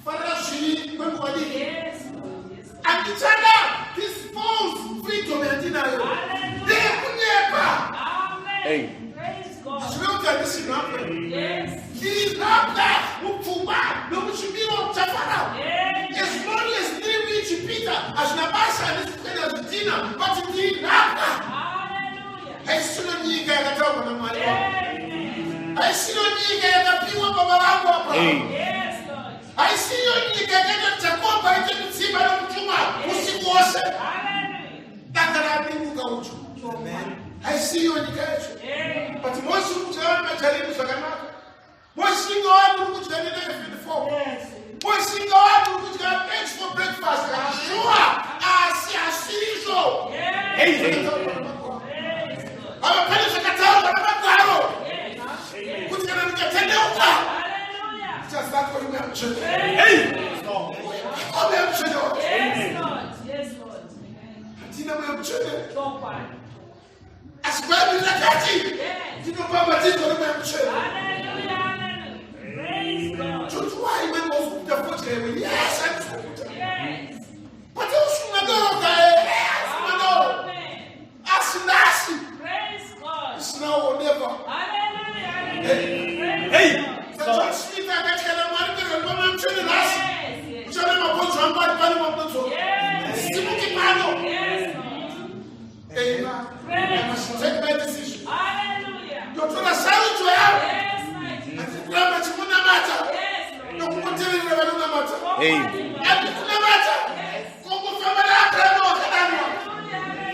kufarira zvivi kwenguva diki. Yes, Lord. Yes. Handichada this false freedom yandinayo, Hallelujah. ndeyekunyepa." Amen. Hey. Praise God. Hazvive kuti handisi nhapwa. Ndiri nhapwa mupfungwa nomuchimiro chaFarao. Amen. As long as ndiri muIjipita, hazvina basa, handisi kuenda zvidhina, but ndiri nhapwa. Hallelujah. Haisino nyika yakataurwa naMwari wangu. Amen. Haisiyo nyika yakapiwa baba vangu Abrahamu. Yes, Lord. Haisiyo nyika yakaita Jakobho aite mutsimba nomutumwa usiku wose. Hallelujah. Danga rabiruka ucho. Haisiyo nyika yacho. Amen. But Mosi uri kudya majaribu zvakanaka. Mosi ingawani uri kudya ne924. Mosi ingawani uri kudya eggs for breakfast. Sure, asi hasizvo. Yes. Hey. Praise God. Ava pane zvakataurwa namagwaro Yes. kuti kana ndikatendeuka, Hallelujah. ndichazadzwa nemweya mutsvene. Praise God. Mweya mutsvene wacho. Yes, Lord. Yes, Lord. Amen. Hatina mweya mutsvene. Chokwadi. Asi Bhaibheri rakati ndinobhabhatidzwa nemweya mutsvene. Hallelujah. Hallelujah. Praise God. Choti wai mwe wauzokuta fodya iwe? Yes, handisi Yes. but usungadoroka, usungadoro. Amen. Asi nhasi Praise God. is now or never. Hallelujah. Hallelujah. Hey. Praise God. SaJohn Smith akati, "Kana Mwari pererwa mweya mutsvene nhasi, uchaona mabhonzo angu ari pano mabhonzo." Simuki pano. Yes, Lord. Amen. I Praise must God. take my decision. Hallelujah. Ndotora sarudzo yangu. Yes, mighty. Handisi kuramba chimunamata Yes, Lord. nokungoteverera vanonamata. Hey. Handikunamata kongofamba naAbrahama wakadanwa.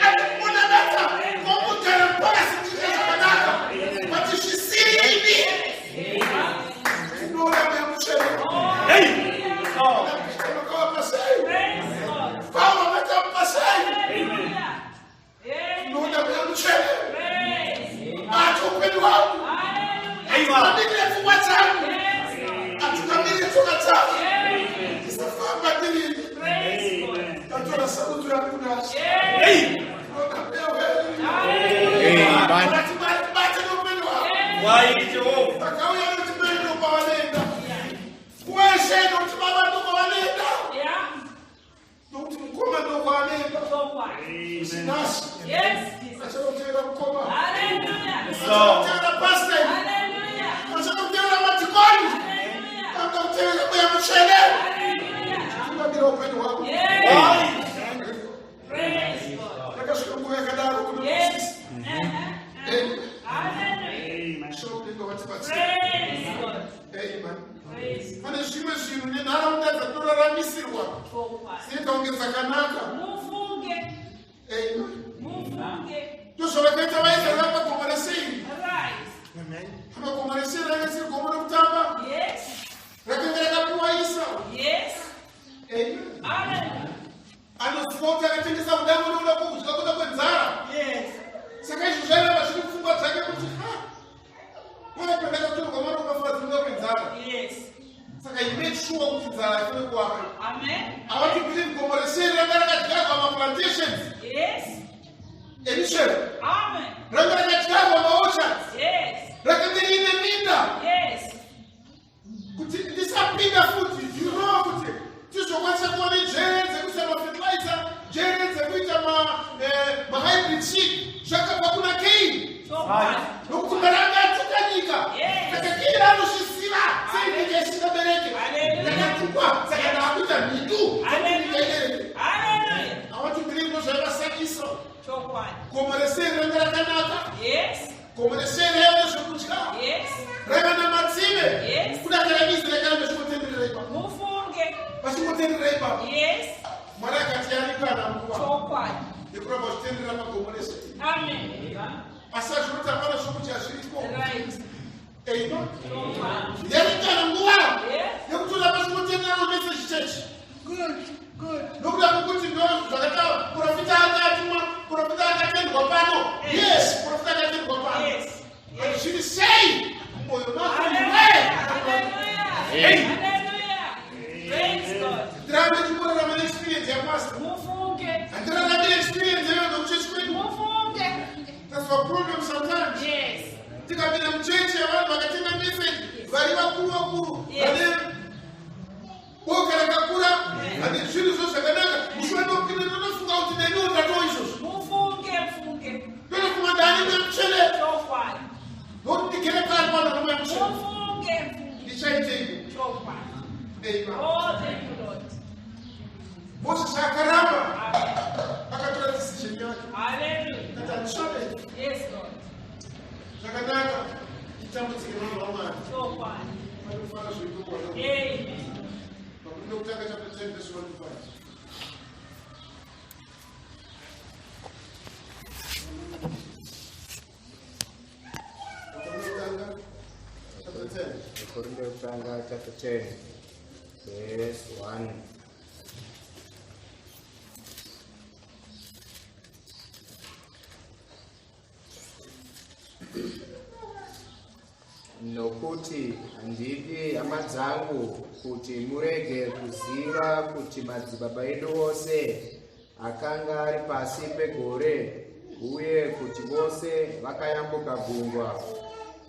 Handikunamata kongogara mupakasi ndiite zvakanaka, but zvisiri ini. Ndinoona mweya mutsvene. Makavapa sei? Praise God. Pauro makamupa sei? Hallelujah. Amen. Ndinoona mweya mutsvene. Praise. Bata upenyu hwangu. Hallelujah. Atungamirire pfungwa dzangu. Yes, Lord. Atungamirire tsoka dzangu. Yes. Ndisafamba ndirini. Praise God. Ndatora sarudzo yangu nhasi. Yes. Ndinoona mweya wenyu. Hallelujah. Amen. Vati Mwari bate noupenyu hwangu. Yes. Takauya nokuti mai ndokwavanoenda kuweshe, nokuti baba ndokwavanoenda, nokuti mukoma ndokwavanoenda. Chokwadi. Nhasi Yes, Jesus. achada mukoma, Hallelujah. achada kutevera pastor, Hallelujah. achada kutevera madhikoni, Hallelujah. anoda kutevera mweya mutsvene. Hallelujah. Tungamira upenyu hwangu. Yes. Praise God. Yakasvika nguva yakadaro kuna Yes. Mozisi. Uh-huh. Hallelujah. Shoko vatibatsire. Praise God. Amen. Praise Pane zvimwe zvinhu nenharaunda dzatoraramisirwa Chokwadi. dzinoita kunge dzakanaka. Mufunge. Amen. Mufunge. Ndozvavakaita vaIsraeri pagomo reSeiri. Right. Pagomo reSeiri ranga siri gomo rekutamba. Rakanga rakapiwa Israeri. Amen. Hallelujah. Anoziva kuti akatengesa mudango nokuda kwokudya, kuda kwenzara. Saka izvo zvairamba zviri mupfungwa dzake kuti ha, paya pandakatorwa maropafadzo nokuda kwenzara. Saka he made sure kuti nzara haifane kuvaka. Amen. Avati believe gomo reSeiri ranga rakadyarwa maplantations emichero. Amen. Ranga rakadyarwa maorchards. Rakanga riine minda. Kuti ndisapinda futi, you know kuti tizokwanisa kuva nejere dzekuisa mafertilizer, jere dzekuita mahybrid seed. Nokuti Mwari anga atuka nyika. Saka iye anozviziva sei nyika isingabereke. Yakatukwa saka ndaakuita mhindu dzekuti nyika ibereke. I want to believe ndozvaivasakisa. Gomo reSeiri ranga rakanaka. Gomo reSeiri raiva nezvekudya. Raiva namatsime. Kudakara Israeri akaramba achingotenderera ipapo. Vachingotenderera ipapo. Mwari akati yarikana nguva yekuramba uchitenderera pagomo reSeiri. Asi azvinoti hapana zvokudya zviripo. Amen. Yarikana nguva yekuti uramba uchingotenderera message church. Nokuda kwekuti ndo zvakataura profita akatumwa, profita akatendwa pano. Yes, profita akatendwa pano. But zviri sei mumwoyo mako iwe? Ndirambe ndichingorarama neexperience yapastor. Handirarami neexperience yevanhu vekuchechi kwedu. That's our problem sometimes. Tikapinda muchechi yevanhu vakatenga message vari vakuru vakuru vane boka rakakura vane zvinhu zvo zvakanaka musi wandopinda ndotofunga kuti neniwo ndatoo izvozvo. Ndotofunga ndani mweya mutsvene. Nokuti ndigere pari pano nomweya mutsvene. Ndichaiteiko? Amen. Moses akaramba akatora decision yake. Akati handichade. Zvakanaka itambudzike vanhu vaMwari. Vanofara zveikoko. Pakuti nokutanga chapter 10 verse 1 to 5. Vakorinde chapter 10. Vakorinde yekutanga chapter 10 verse 1. Nokuti handidi hama dzangu kuti murege kuziva kuti madzibaba edu ose akanga ari pasi pegore uye kuti vose vakayambuka gungwa,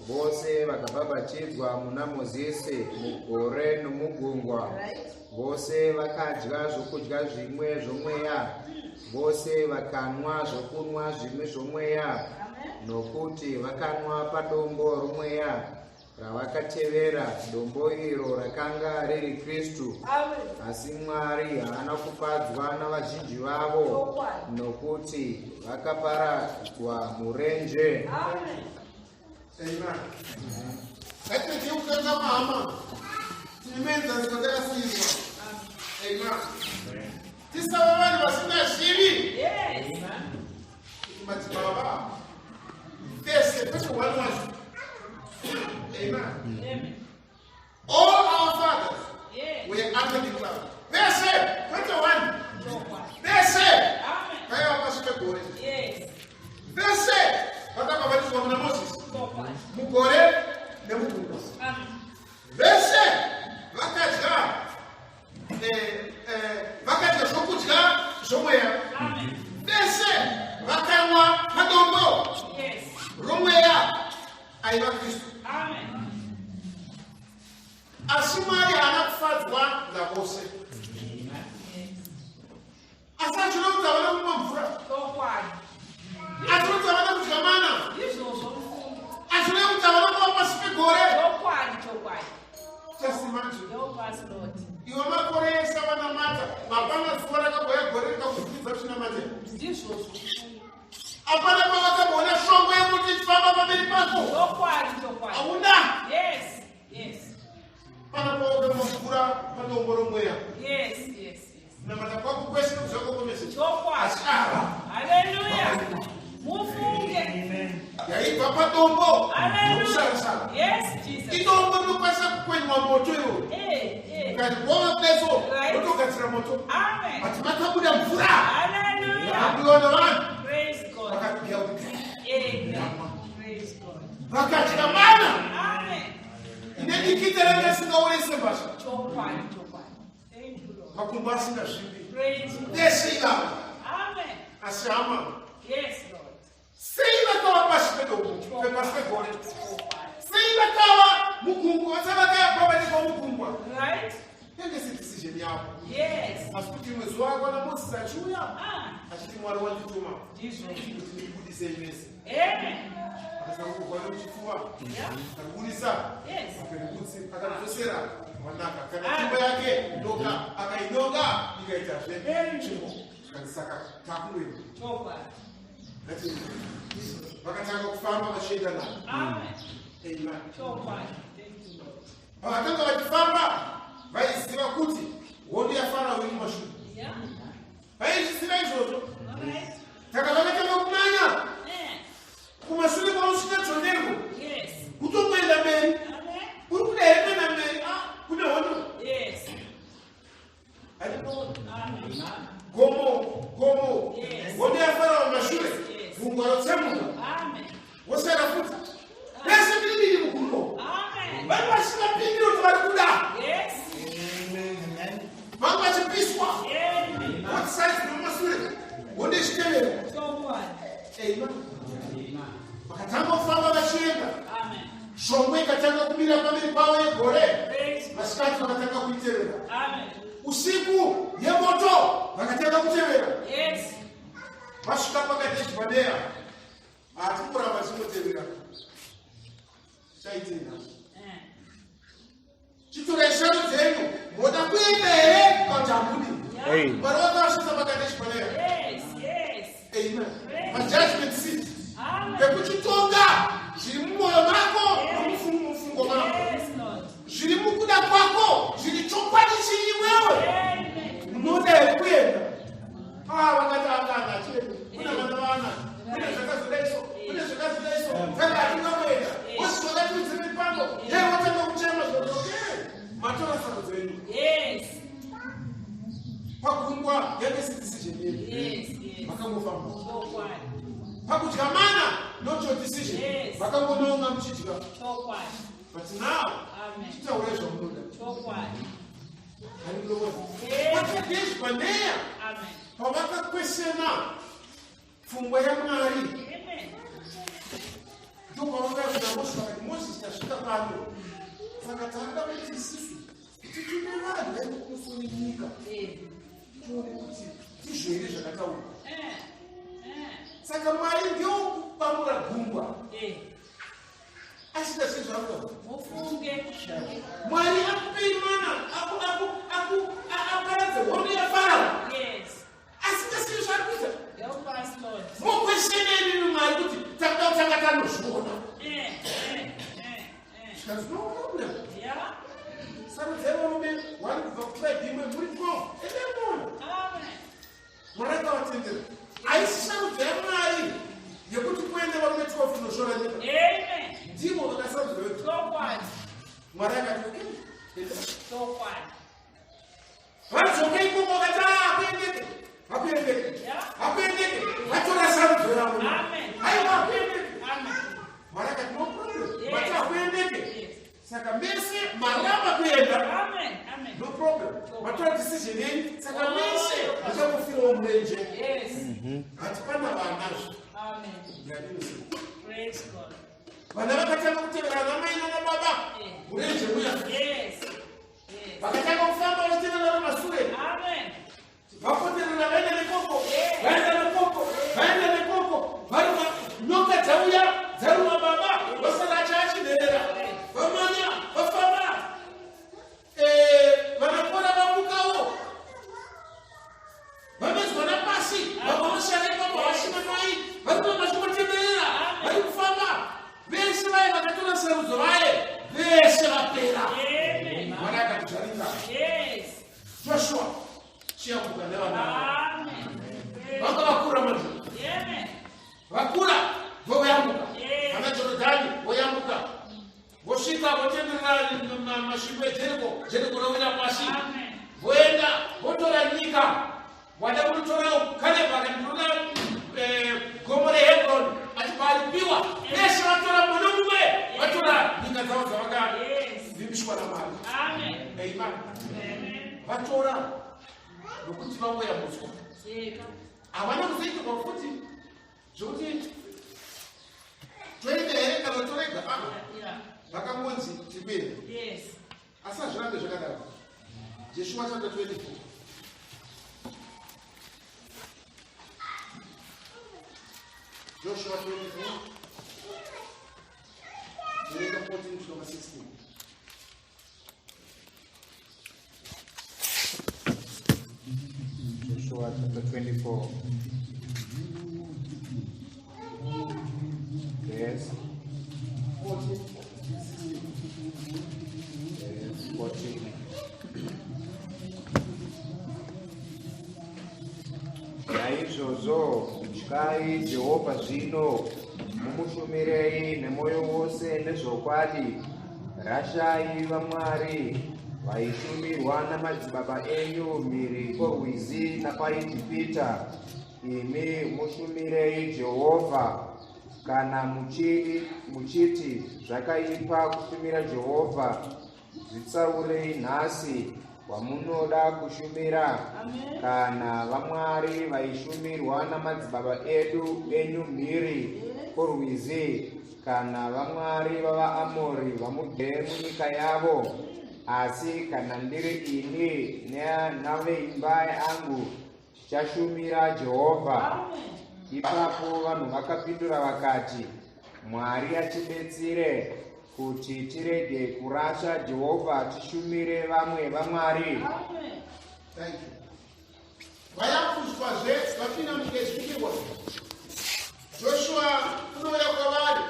vose vakabhabhatidzwa muna Mozisi mugore nomugungwa, vose vakadya zvokudya zvimwe zvomweya, vose vakanwa zvokunwa zvimwe zvomweya, nokuti vakanwa padombo romweya ravakatevera, dombo iro rakanga riri Kristu. Asi Mwari haana kufadzwa navazhinji vavo, nokuti vakaparadzwa murenje. Amen. Ngatirege kutanga mahama. Tine muenzaniso watakasiirwa. Amen. Tisava vanhu vasingazivi. Kuti madzibaba vese kwete one wacho. Amen. All our fathers were under the cloud. Vese kwete one. Vese vaiva pasi pegore. Vese vakabhabhatidzwa muna Moses mugore nemugungwa. Vese vakadya vakadya zvokudya zvomweya. Vese vakanwa madombo romweya aiva Kristu. Asi Mwari haana kufadzwa navose. Asi achida kuti havana kumwa mvura. Achida kuti havana kudya mana. Achida kuti havana kuva pasi pegore. Just imagine. Iwe makore ese avanamata, hapana zuva rakagoya gore rikakufukidza uchinamata. Hapana pavakamboona shongwe yekuti ichifamba pamberi pako. Hauna. Pana pawakamvura padombo romweya. Kunamata kwako kwese nekuziva kwako message. Asi ava. Hallelujah. Mufunge. Yaibva padombo. Hallelujah. Yes, Jesus. Idombo rinokwanisa kukwenywa moto iwo. Ukati wava peso, wotogadzira moto. Amen. But makabuda mvura. Hallelujah. Yakabudiwa navanhu. Praise God. Vakapiya kuti. Amen. Praise God. Vakadya mana. Amen. Ine dikita ranga risingaonese mbasha. Chokwadi, chokwadi. Thank you, Lord. Makumbo asingazvimbi. Praise God. Vese ivavo. Amen. Asi hama. Yes, Lord. Sei vakava pasi pedombo, pasi pegore? Sei vakava mugungwa, vasai vakabhabhatidzwa mugungwa? Right? Yange si decision decision yavo. Asi kuti rimwe zuva akwana Mozisi achiuya achiti, "Mwari wandituma kuti ndikubudisei mese." Akasangurwa nemuchipfuva, akabudisa maperembudzi, akamudzosera wanaka. Kana tsvimbo yake ndoka, akainonga, ikaitazve tsvimbo. Zvikanzi, "Saka takungoenda." Vakatanga kufamba vachienda navo. Amen. Pavakanga vachifamba, vaiziva kuti hondo yaFarao iri mumashure. Vaizviziva izvozvo. Saka vakatanga kumanya kumashure kwausvika dzvonerwo kutongoenda mberi. Uri kuda here kuenda mberi? Ah, kune hondo. Haikuona gomo gomo, hondo yaFarao mashure, gungwa rotsemuka, wosara futi vese mbiri mugungwa. Vanhu vasingapindiri kuti vari kuda, vanga vachipiswa both sides nomumasure, hondo ichitevera. Amen. Vakatanga kufamba vachienda, shongwe ikatanga kumira pamberi pavo yegore. Vasikati vakatanga kuitevera, usiku yemoto vakatanga kutevera. Vasvika paKadeshi Barnea, hatiri kuramba tichingotevera, chaitenda. Chitorai shanu dzenyu, moda kuenda here kana kuti hamudi? Mwari vakavasvitsa paKadeshi Barnea. Amen. Pajudgment seat pekuchitonga zviri mumwoyo mako nomufungo mako, zviri mukuda kwako, zviri chokwadi chii iwewe. Unoda here kuenda? Ah, vakati akana achiende kuna vana vana, kune zvakazodaiso, kune zvakazodaiso, saka hatingakuenda. Wosvika vakatiudzirei pano ye, watanga kuchema zvoke, matora sarudzo yenyu. Pagungwa yange si decision yenyu, makangofamba. Pakudya mana, not your decision, makangononga muchidya. But now chitaurai zvamunoda. PaKadeshi Barnea, pavakakwesena pfungwa yaMwari, ndopavakauya kuna Mozisi, vakati, "Mozisi, tasvika pano, saka taada kuti isusu titume vanhu vaende kumusoro nyika, tione kuti ndizvo here zvakataurwa." Saka Mwari ndewokubamura gungwa asina sezvaruka. Mufunge. Mwari akupei mana, aparadze hondo yaFarao asingasii zvaari kuita. Help us, Lord. Mokwesheneni Mwari kuti takuda kutanga tanozviona. Zvikanzi, "No problem. Sarudzai varume wari kubva kutribe imwe muri 12, endai muone." Mwari akavatendera. Haisi sarudzo yaMwari yekuti kuende varume 12 kunoshora nyika. Ndivo vakasarudza vega. Mwari akati, "Okay, enda." Vadzoka ikoko vakati, "Ah, hakuendeke, hakuendeke, hakuendeke." Vatora sarudzo yavo. "Aiwa, hakuendeke." Mwari akati, "No problem." Vati hakuendeke. Saka mese maramba kuenda. Amen. Amen. No problem. Matora decision yenyu. Saka mese muchangofirawo murenje. But pana vanazvo. Yadinose. Praise God. Vana vakatanga kutevera ana mai nana baba murenje muya. Vakatanga kufamba vachitevera masure. Vapoterera, vaenda nekoko, vaenda nekoko, vaenda nekoko, varuma nyoka, dzauya dzaruma baba, vasara achaachinherera. Vamanya, vafamba. Vanakora vamukawo, vamedzwa napasi, vamwe vosara ipapo, vasina mai, vari kuramba vachingotenderera, vari kufamba vese. Vaye vakatora sarudzo vaye vese vapera. Mwari akati, "Zvaringana. Joshua, chiyambuka nevana." Vanga vakura manje. Vakura, voyambuka. Vana Jorodhani voyambuka, vosvika, votenderera masvingo eJeriko, Jeriko rowira pasi. Voenda, votora nyika. Wada kunotora, Kaleb akati, "Ndinoda gomo reHebron," achibva aripiwa. Vese vatora, mumwe nomumwe vatora nyika dzavo dzavakavimbiswa naMwari. Amen. Vatora nokuti vangoyambutswa. Havana kuzoitirwa futi zvokuti toenda here kana torega. Ah, vakangonzi tiri kuenda. Asi hazvirambe zvakadaro. Joshua chapter 24. Joshua 24. Verenga 14 kusvika pa 16. Joshua chapter 24. Verse, 14 16. Verse 14. Naizvozvo ityai Jehovha zvino, mumushumirei nemwoyo wose nezvokwadi. Rashai vamwari vaishumirwa namadzibaba enyu mhiri kworwizi napaIjipita, imi mushumirei Jehovha. Kana muchiti zvakaipa kushumira Jehovha, zvitsaurei nhasi wamunoda kushumira, kana vamwari vaishumirwa namadzibaba edu enyu mhiri kworwizi, kana vamwari vavaAmori vamugere munyika yavo. Asi kana ndiri ini naveimba yangu, tichashumira Jehovha. Ipapo vanhu vakapindura vakati, Mwari atibetsire kuti tirege kurasha Jehovha tishumire vamwe vamwari. Thank you. Vayambuswazve vapinda munyika yechipikirwa. Joshua unouya kwavari.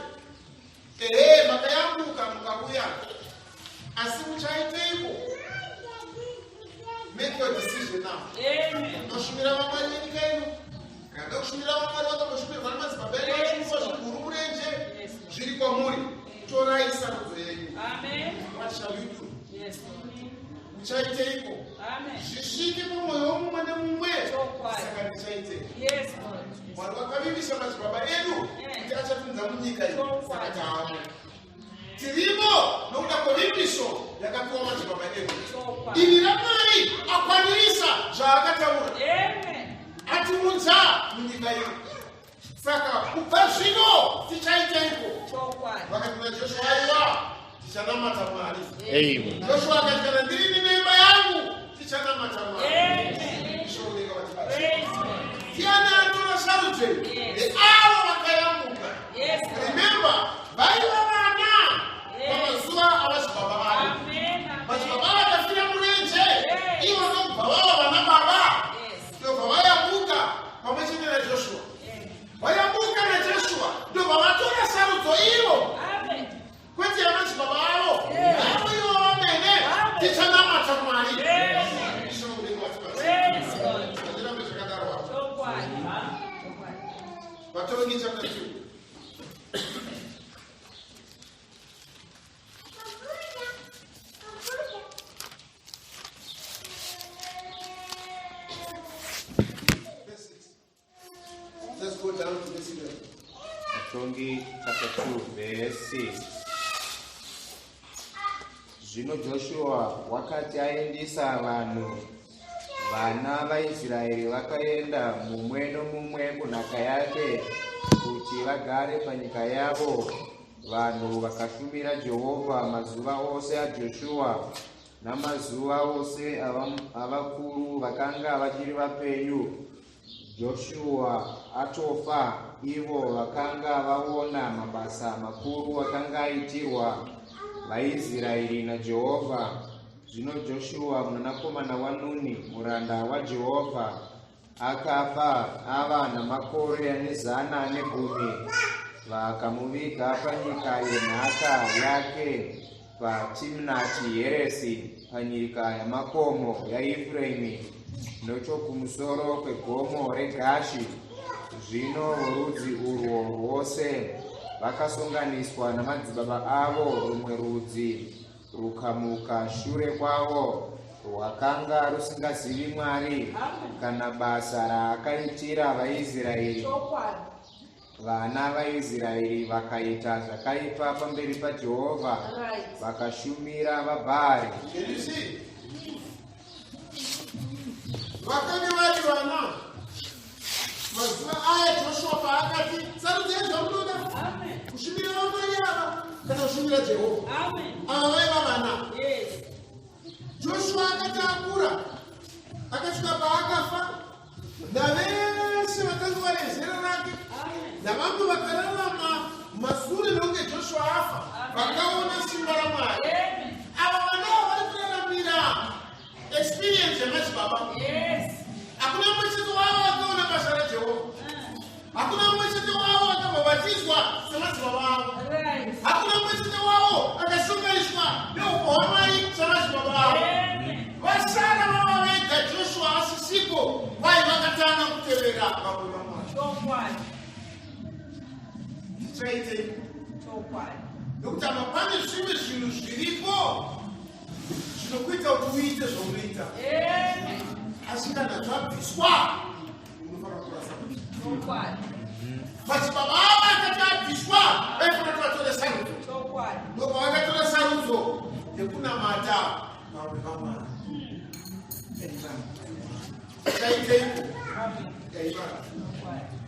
Ehe, makayambuka mukauya, asi muchaiteiko? Make your decision now. Unoshumira vamwari venyika ino, kana da kushumira vamwari vakamboshumirwa namadzibaba enyu vachimupa zviguru murenje, zviri kwamuri. Torai sarudzo yenyu. What shall you do? Muchaiteiko? Zvisvike mumwoyo womumwe nemumwe. Saka ndichaitei? Mwari vakavimbisa madzibaba edu kuti achatunza munyika iyi, saka taamo, tirimo nokuda kwevimbiso yakapiwa madzibaba edu. Divi raMwari akwanirisa zvaakataura, atiunza munyika ino. Saka kubva zvino tichaiteiko? Vakati naJoshua, aiwa, tichanamata Mwari. Joshua akati, kana ndirini neimba yangu, tichanamata Mwari. Ishooneka vatibatsira. Ndiani atora sarudzo iyi? Ndeavo vakayambuka. Remember, vaiva vana pamazuva avadzibaba vavo. Madzibaba vakafira murenje, ivo ndokubva vava vana baba, ndobva vayambuka pamwe chete naJoshua. Vayambuka naJoshua, ndobva vatora sarudzo ivo, kwete yamadzibaba avo, avo ivo vamene: tichanamata Mwari. Ishooneka vatibatsira. Ngatirambe zvakadaro apo. Vatongi chapter 2. Verse 6. Let's go down to verse 11. Vatongi chapter 2 verse 6. Zvino Joshua wakati aendisa vanhu, vana vaIsraeri vakaenda mumwe nomumwe kunhaka yake kuti vagare panyika yavo. Vanhu vakashumira Jehovha mazuva ose aJoshua namazuva ose avakuru vakanga vachiri vapenyu. Joshua atofa, ivo vakanga vaona mabasa makuru akanga aitirwa vaIsraeri naJehovha. Zvino Joshua mwanakomana waNuni, muranda waJehovha, akafa ava namakore ane 110. Vakamuviga panyika yenhaka yake paTimnati Heresi, panyika yamakomo yaEfraimi, nechokumusoro kwegomo reGashi. Zvino vorudzi urwo rwose vakasonganiswa namadzibaba avo. Rumwe rudzi rukamuka shure kwavo rwakanga rusingazivi Mwari kana basa raakaitira vaIsraeri. Vana vaIsraeri vakaita zvakaipa pamberi paJehovha, vakashumira vaBhaari. Can you see? Vakange vari vana mazuva aya Joshua paakati, sarudzei zvamunoda, kushumira vamwari ava kana kushumira Jehovha. Ava vaiva vana. Joshua akati akura, akasvika paakafa, navese vakanga vari zera rake navamwe vakararama masure mekunge Joshua afa vakaona simba raMwari. Ava vanawo vari kuraramira experience yamadzibaba. Hakuna mumwe chete wavo akaona basa raJehovha. Hakuna mumwe chete wavo akabhabhatidzwa samadzibaba avo. Hakuna mumwe chete wavo akashonganiswa neupo hwaMwari samadzibaba avo. Vasara vava vega Joshua asisiko, vai vakatanga kutevera vamwe vamwari. Tichaitei? Nokuti apa pane zvimwe zvinhu zviripo zvinokuita kuti uite zvaunoita, asi kana zvabviswa unofanira kurasa. Madzibaba avo akati abviswa, vaifanira kuti vatore sarudzo. Ndobva vakatora sarudzo yekunamata vamwe vamwari. Chaiteiko? Amen.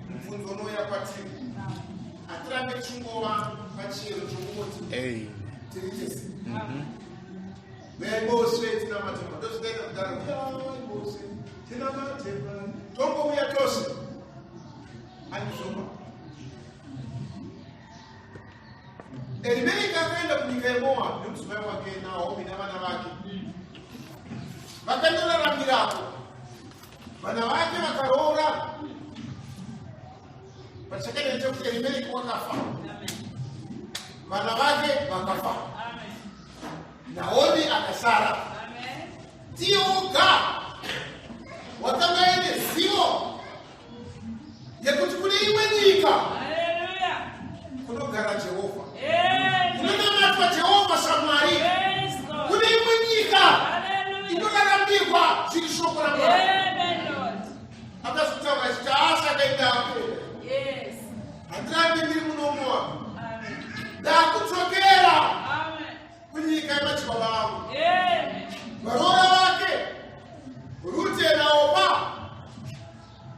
Mubvunzo unouya kwatiri, hatirambe tichingova pachiyero chokungoti tiri tese, uyai mose tinamate. Ndozvitaita kudaro, uyai mose tinamate, tongouya tose, handizvoba. Erimereki akaenda kunyika yeMoabhi nemudzimai wake Naomi navana vake. Vakandoraramirako. Vana vake vakaroora. Pachakadai chekuti Erimereki wakafa, vana vake vakafa, Naomi akasara. Ndiye oga wakanga aine zivo yekuti kune imwe nyika kunogara Jehovha, kunonamatwa Jehovha saMwari, kune imwe nyika inorarambirwa zviri shoko raMwari. Akazotaura achiti, "Asakaenda akuenda, handirambi ndiri munomoa, ndakudzokera kunyika yemadzibaba angu." Varoora vake Rute naOpa,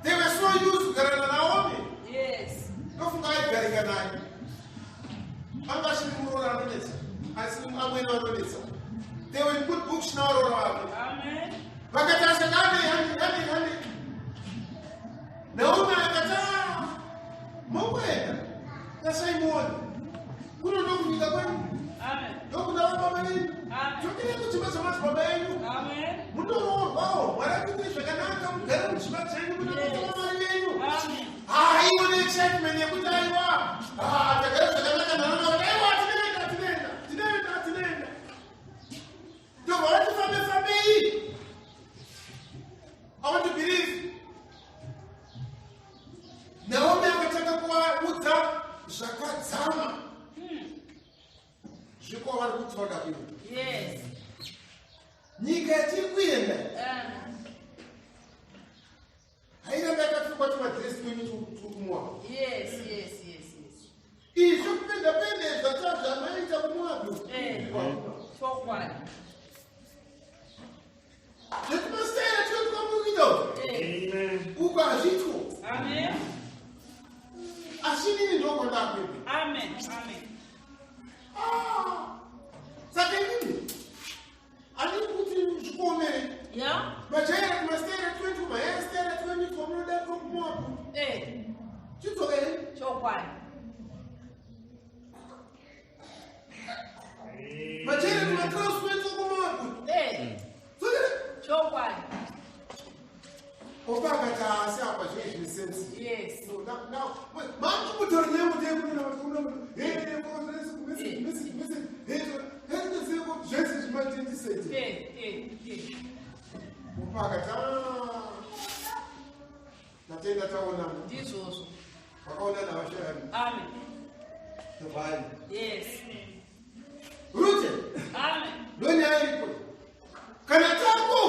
they were so used kugara naNaomi. Ndofunga aigarika naye, anga asiri muroora anonetsa, asi amwene vanonetsa. They were in good books navaroora vake. Vakati asakane, handi handi handi. Naomi akati, "Ah, mongoenda tasaimuona kuno, ndokunyika kwenyu, ndokuna vababa venyu. Dzokerai kudzimba dzamadzibaba enyu, mundoroorwawo. Mwari akuitire zvakanaka, mugare mudzimba dzenyu, munamata Mwari venyu." Haiwa, neexcitement yekuti aiwa, ah, tagara zvakanaka naona kuti aiwa, tinoenda, tinoenda, tinoenda, tinoenda. Ndobva vati fambe fambei. I want to believe Naomi akatanga kuvaudza zvakadzama zviko vari kuti vada kuenda. Nyika yatiri kuenda hairamba yakapfekwa tumadhiresi twenyu turi kumuwa. Izvi kupenda pende zvamaita kumuwapi. Chokwadi. Zvekumasitayira twe twamukuita uko hazvitwo. Asi inini ndokwandakuenda. Amen. Amen. Ah, saka inini handii kuti zvikuomere. Majaira kumasitayira twetu, mahairstyle twenyu twamunoda twokumuwapi. Chidzokere. Chokwadi. Majaira kumatrouse twetu okumuwapi. Dzokere. Chokwadi. Opa akati, asi apa zvine zvine sense. So now, makutori nyambo zvese zvimatendisete. Opa akati, "Ah, tatenda taonana." Ndizvozvo. Vakaonana vashayani. Amen. Tobhai. Rute, ndonyaya iripo. Kana tako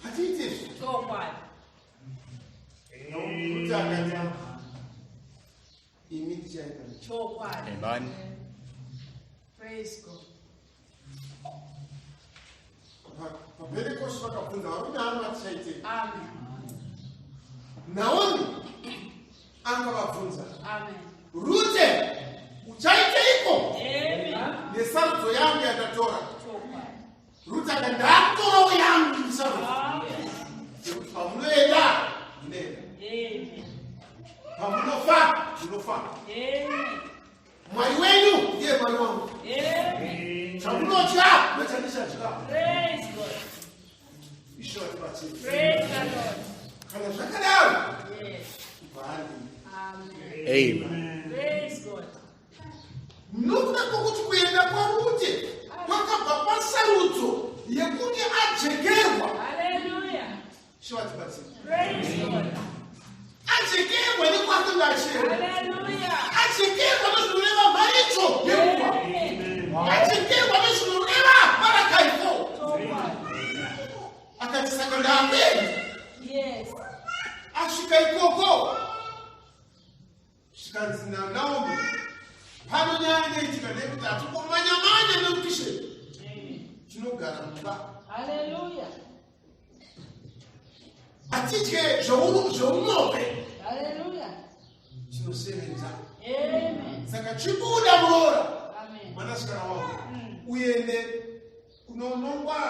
hatiite izvi. Chokwadi. Rute akati, "Imi tichaenda." Chokwadi. Amen. Praise God. PaPentekosti vakabvunza varume ano, "Vatichaitei?" Amen. Naomi akavabvunza, Amen. "Rute, uchaiteiko Amen. nesarudzo yangu yandatora?" Chokwadi. Saka ndakutorawo yangu musarudzo yekuti pamunoenda ndinoenda, pamunofa ndinofa. Mwari wenyu ndiye Mwari wangu, chamunotya ndochandichatya. Ishe vatibatsire. Kana zvakadaro, Amen. Nokuda kwokuti kuenda kwaRute kwakabva pasarudzo yekunge ajekerwa. Ishe vatibatsire. Ajekerwa nekwakanga achienda, ajekerwa nezvinoreva mharidzo yenguva, ajekerwa nezvinoreva Marakaifo. Akati, "Saka ndakuenda." Asvika ikoko, zvikanzi naNaomi, "Pano nyaya inoitika ndeyekuti hatikumanya-manya nekukisheni, tinogara mumba, hatidye zveunope, tinosevenza. Saka chibuda muroora, mwanasikana wangu, uende kunonongwa,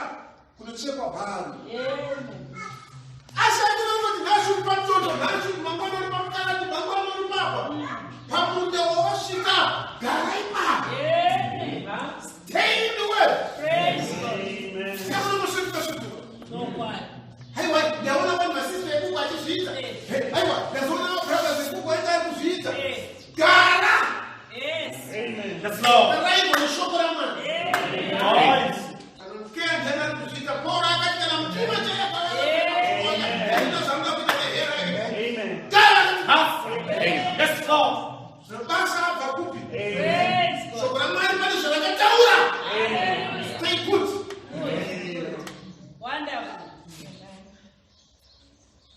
kunochekwa bhari." Asi atinongoti nhasi uri patoto, nhasi mangwana uri pamukarati, mangwana uri papa pamunda wawasvika, gara ipapo. Stay in the word. Yakunonosvetuka svetuka. Haiwa, ndaona vanhu vasisi vekuku achizviita. Haiwa, ndazoona mabrothers ekuku aita ari kuzviita. Gara. Raigwa neshoko raMwari. Keya ndiani ari kuzviita? Pauro akati kana mutuma chaiaino zvamuda kuita nehera. Gara. Zvabasa abva kupi? Shoko raMwari pane zvarakataura. Stay put. Wonderful.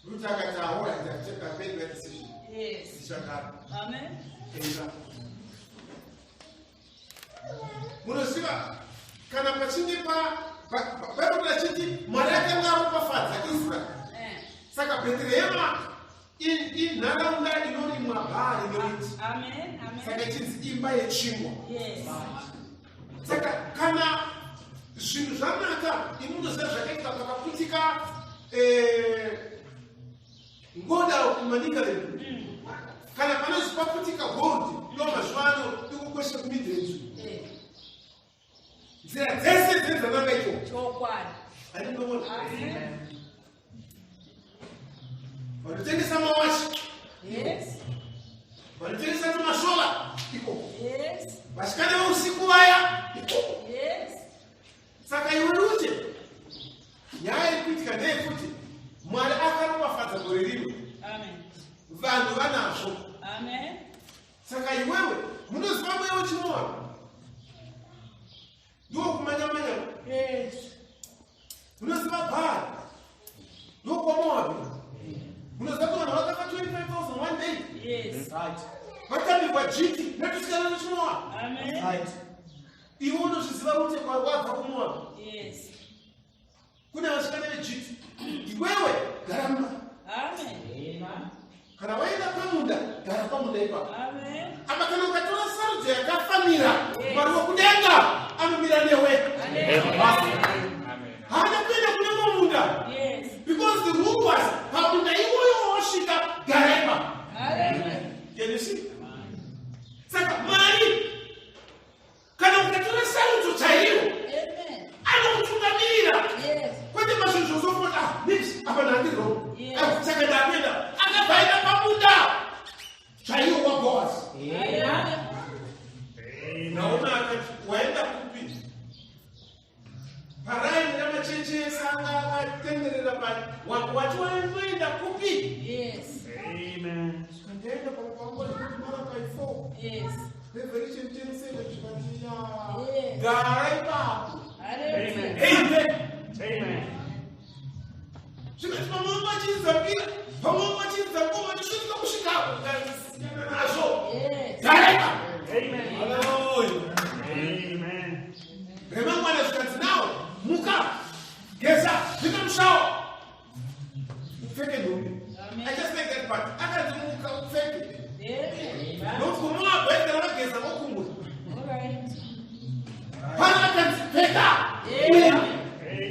Ruth akati, "Alright, I've made my decision. Ndichagara." Amen. Enda. Munoziva, kana pachinge Bhaibheri rachiti Mwari akanga aropafadza Israeri. Saka Bheterehema inharaunda inorimwa bhari newheat. Amen. Amen. Saka ichinzi imba yechingwa. Saka kana zvinhu zvanaka, imunoziva zvakaitika pakaputika ngoda kuManicaland. Kana panozi paputika gold, ndo mazuva ano iko kwese kuMidlands, nzira dzese dzinedzananga ikoko. Handinoona vanotengesa mawachi, vanotengesa tumashola ikoko, vasikana veusiku vaya ikoko. Saka iwe Rute, nyaya iri kuitika ndeyekuti Mwari akaropafadza gore rino. Vanhu vanazvo. Saka iwewe, munoziva mweya wechimoa ndokumanyamanya. Munoziva bhari ndokwaMoabhi. Munoziva kuti vanhu vakafa 25,000 one day, vatambirwa jiti netusikana twechimoabhi. Iwe unozviziva kuti wabva kuMoabhi, kune vasikana vejiti. Iwewe gara mumba. Kana waenda pamunda, gara pamunda ipapo. Ama kana ukatora sarudzo yakafanira, Mwari wekudenga anomira newe. Haana kuenda kune mumwe munda, because the rule was, pamunda iwoyo wawasvika, gara ipapo. Can you see? Saka Mwari, kana ukatora sarudzo chaiyo, anokutungamirira, kwete mazvinhu zvozofota, "Ah, nips apa ndandiro." Saka ndakuenda. Akabva aenda pamunda chaiwo waBoaz. Naomi akati, "Waenda kupi?" Paraini ramacheche ese anga akatenderera pari. Wati wainoenda kupi? "Ndaenda pamupango nekuti Malachi 4, Revelation 10:7." Zvikati, "Ya, gara ipapo." Amen. Zvikati, "Pamwe vachinza mbira, pamwe vachinza ngoma, ndisvika kusvikapo, siyana nazvo. Gara ipapo." Remangwana zvikanzi nawo, "Muka, geza, zvika mushawa, upfeke nhumbi." I just like that part. Akanzi, "Muka, upfeke." Nokuti kuMoabhu aigara vageza vokumura. Pano akanzi, "Pfeka." Uende.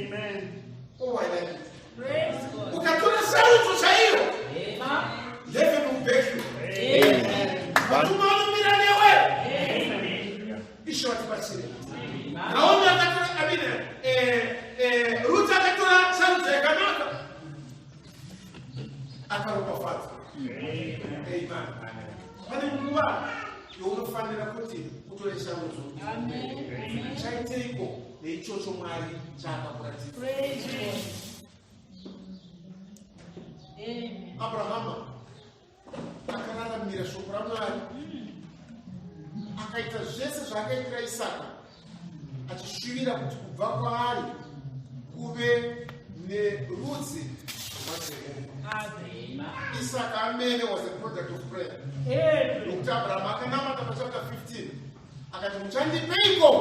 Utore sarudzo. Amen. Chaiteiko neichocho Mwari chaakakuratidza? Praise God. Amen. Abrahama akararamira shoko raMwari, akaita zvese zvaakaitira Isaka, achishuvira kuti kubva kwaari kuve nerudzi rwaJehovha. Amen. Isaka amene was a product of prayer. Amen. Nokuti Abrahama akanamata pachapter 15, akati, "Muchandipeiko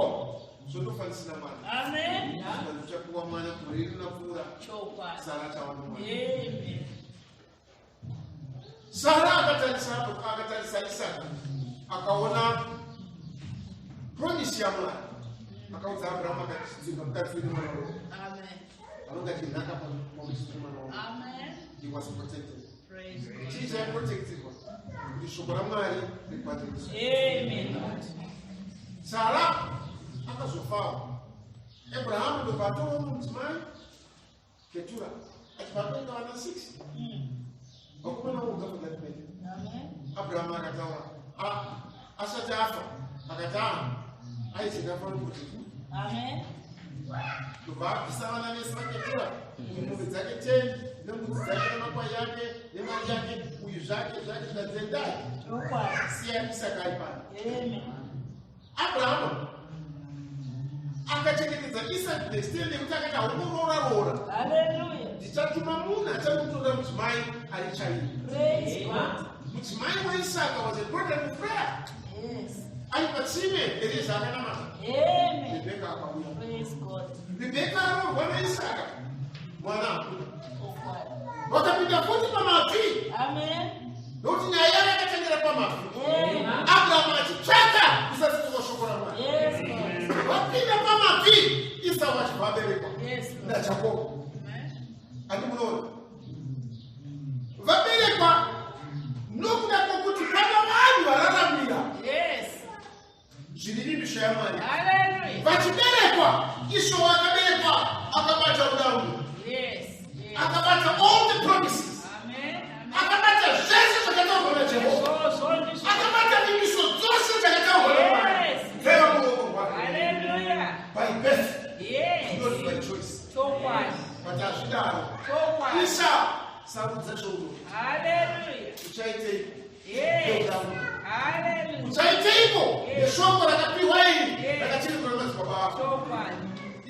zvondofa ndisina mwana?" Amen. Akati, "Uchapiwa mwana gore rinapfuura." Chokwadi. Sara chawana mwana. Amen. Sara akatarisa Isaka, akaona promise yaMwari, akaudza Abrahamu, akati, "Dzinga mukadzi wedu, mwana wako." Amen. Anonga chinhaka pamwe mwana wako. Amen. He was protected. Praise God. Chii chaiprotectirwa? Kuti shoko raMwari rikwaniriswe. Amen. Sara akazofawo. Abrahamu ndobva atorawo mudzimai, Ketura, achibva abereka vana 6, vakomana voga for that matter. Amen. Abrahamu akataura asati afa, akati, "A, Isaac afanira kuprotectwa." Amen. Ndobva abvisa vana vese vaKetura, uyu mombe dzake 10, nembudzi dzake, nemakwai ake, nemari yake, uyu zvake zvake, zvikadzendai. Chokwadi. Siyai Isaka ari pano. Amen. Abrahamu akachengetedza Isaac to the extent yekuti akati, "Haungoroora roora. Hallelujah. Ndichatuma munhu achamutorera mudzimai ari chaivo." Praise God. Mudzimai waIsaka was a product of prayer. Ari patsime, Elieza akanamata. Amen. Rebheka akauya. Praise God. Rebheka aroorwa naIsaka, mwana akuda. Chokwadi. Vakapinda futi pamabvi, Amen. nokuti nyaya yake yakatangira pamabvi. Amen. Abrahamu achitsvaka kusasiswa shoko raMwari. Yes, Lord. Vapinda pamabvi, Isau achibva aberekwa Yes, Lord. naJakobo. Amen. Handi munoona vaberekwa nokuda kwokuti pana vanhu vararamira zviri vimbiso yaMwari. Hallelujah. Vachiberekwa, Isau akaberekwa akabata udango, akabata all the promises, Amen. Amen. akabata zvese zvakataurwa naJehovha, Zvozvo ndizvo. akabata vimbiso dzose dzakataurwa naMwari, dzaiva muruoko rwake. Hallelujah. By birth, not by choice. Chokwadi. But hazvidaro. Chokwadi. Isa sarudza chauno. Hallelujah. Uchaiteiko? Hallelujah. Uchaiteiko neshoko rakapiwa iri, rakacherekwa namadzibaba ako? Chokwadi.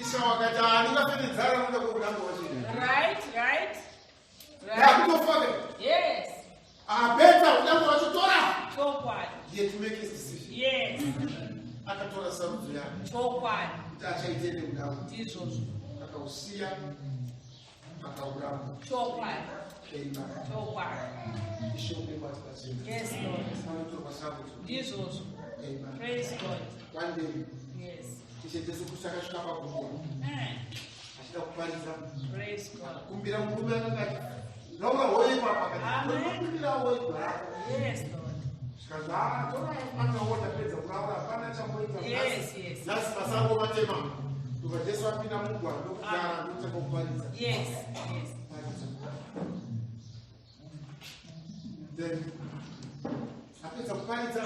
Isau akati, "Handingafe nenzara nokuda kwokudango wachii." Ndakutofa ke. Abeta udango wachitora. Chokwadi. He had to make his decision. Akatora sarudzo yake Chokwadi. kuti achaitei neudango. Ndizvozvo. Akausiya, akauramba. Chokwadi. Amen. Chokwadi. Ishe unekwatibatsira. Yes, Lord. Panotorwa sarudzo. Ndizvozvo. Amen. Praise God. One day, Ishe Jesu Kristu akasvika pagungwa achida kuparidza. Praise God. Kumbira murume akanga raura hoyo ipapo, akati, Amen. "Kumbirawo igwa rako." Yes, Lord. Zvikanzi, "Ah, torai makawo, tapedza kuraura, hapana chamboita nhasi masango matema." Ndobva Jesu apinda mugwa, ndokugara, ndokutanga kuparidza. Paridza. Then apedza kuparidza,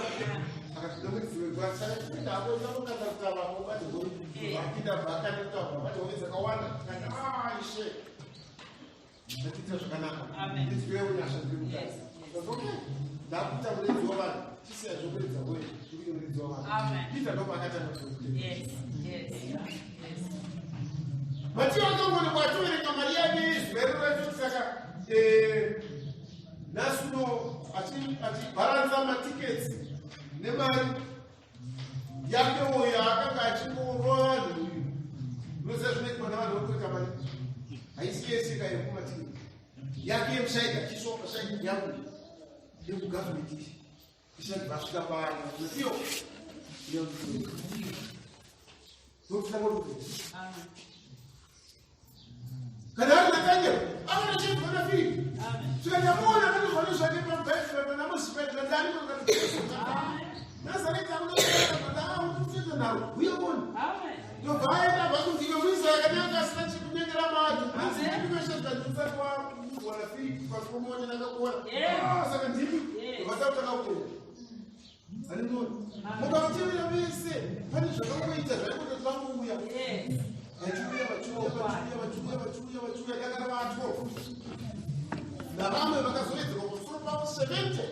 akati nomuridzi wegwa, "Saka chipinda hako, unokanda kutaura ubate hove." Apinda, bva akanda kutaura, ubate hove dzakawanda. Akati, "Ah, Ishe, ndatiitira zvakanaka." Amen. "Ndinzwirewo nyasha, ndiri mukadzi." Okay, ndakuita muredzi wavanhu. Chisiya zvokuredza hove, ndikuite muredzi wavanhu. Amen. Peter ndopakatanga kutenda. Matiyo akangonekwa atoverenga mari yake yezuva iro racho. Saka nhasi uno achibharanza matickets nemari yakewo yaakanga achingorova vanhu uyu. Unoziva zvinoitwa navanhu vokuita mari, haisi yese ka yekumatiketi, yake yemusaidi, achiiswa pasaidi yangu yekugavhumenti isati vasvika paari. Matiyo ndokutanga kuti Amen. kana ari Nataniel akatochibva naFiripi, Amen. tikachamuona akatozvane zvake pabhaibheri panamuzipaizvandani. Amen. Nazareti akutoita naro, uye koni. Amen. Ndobva aenda, bvakunzi, "Iwe muIsraeri akananga asina chekunyengera macho." Ndisati wawana Firipi pasimomonya ndakakuona. Ah, saka ndimi. Ndobva takutanga kutenda. Hanimona mukavatevera vese, pane zvakangoita zvaingototi vangouya vachiuya, vachiuya, vachiuya, vachiuya, vachiuya, vachiuya, dakara vatwo navamwe vakazowedzerwa pamusoro pavo 70.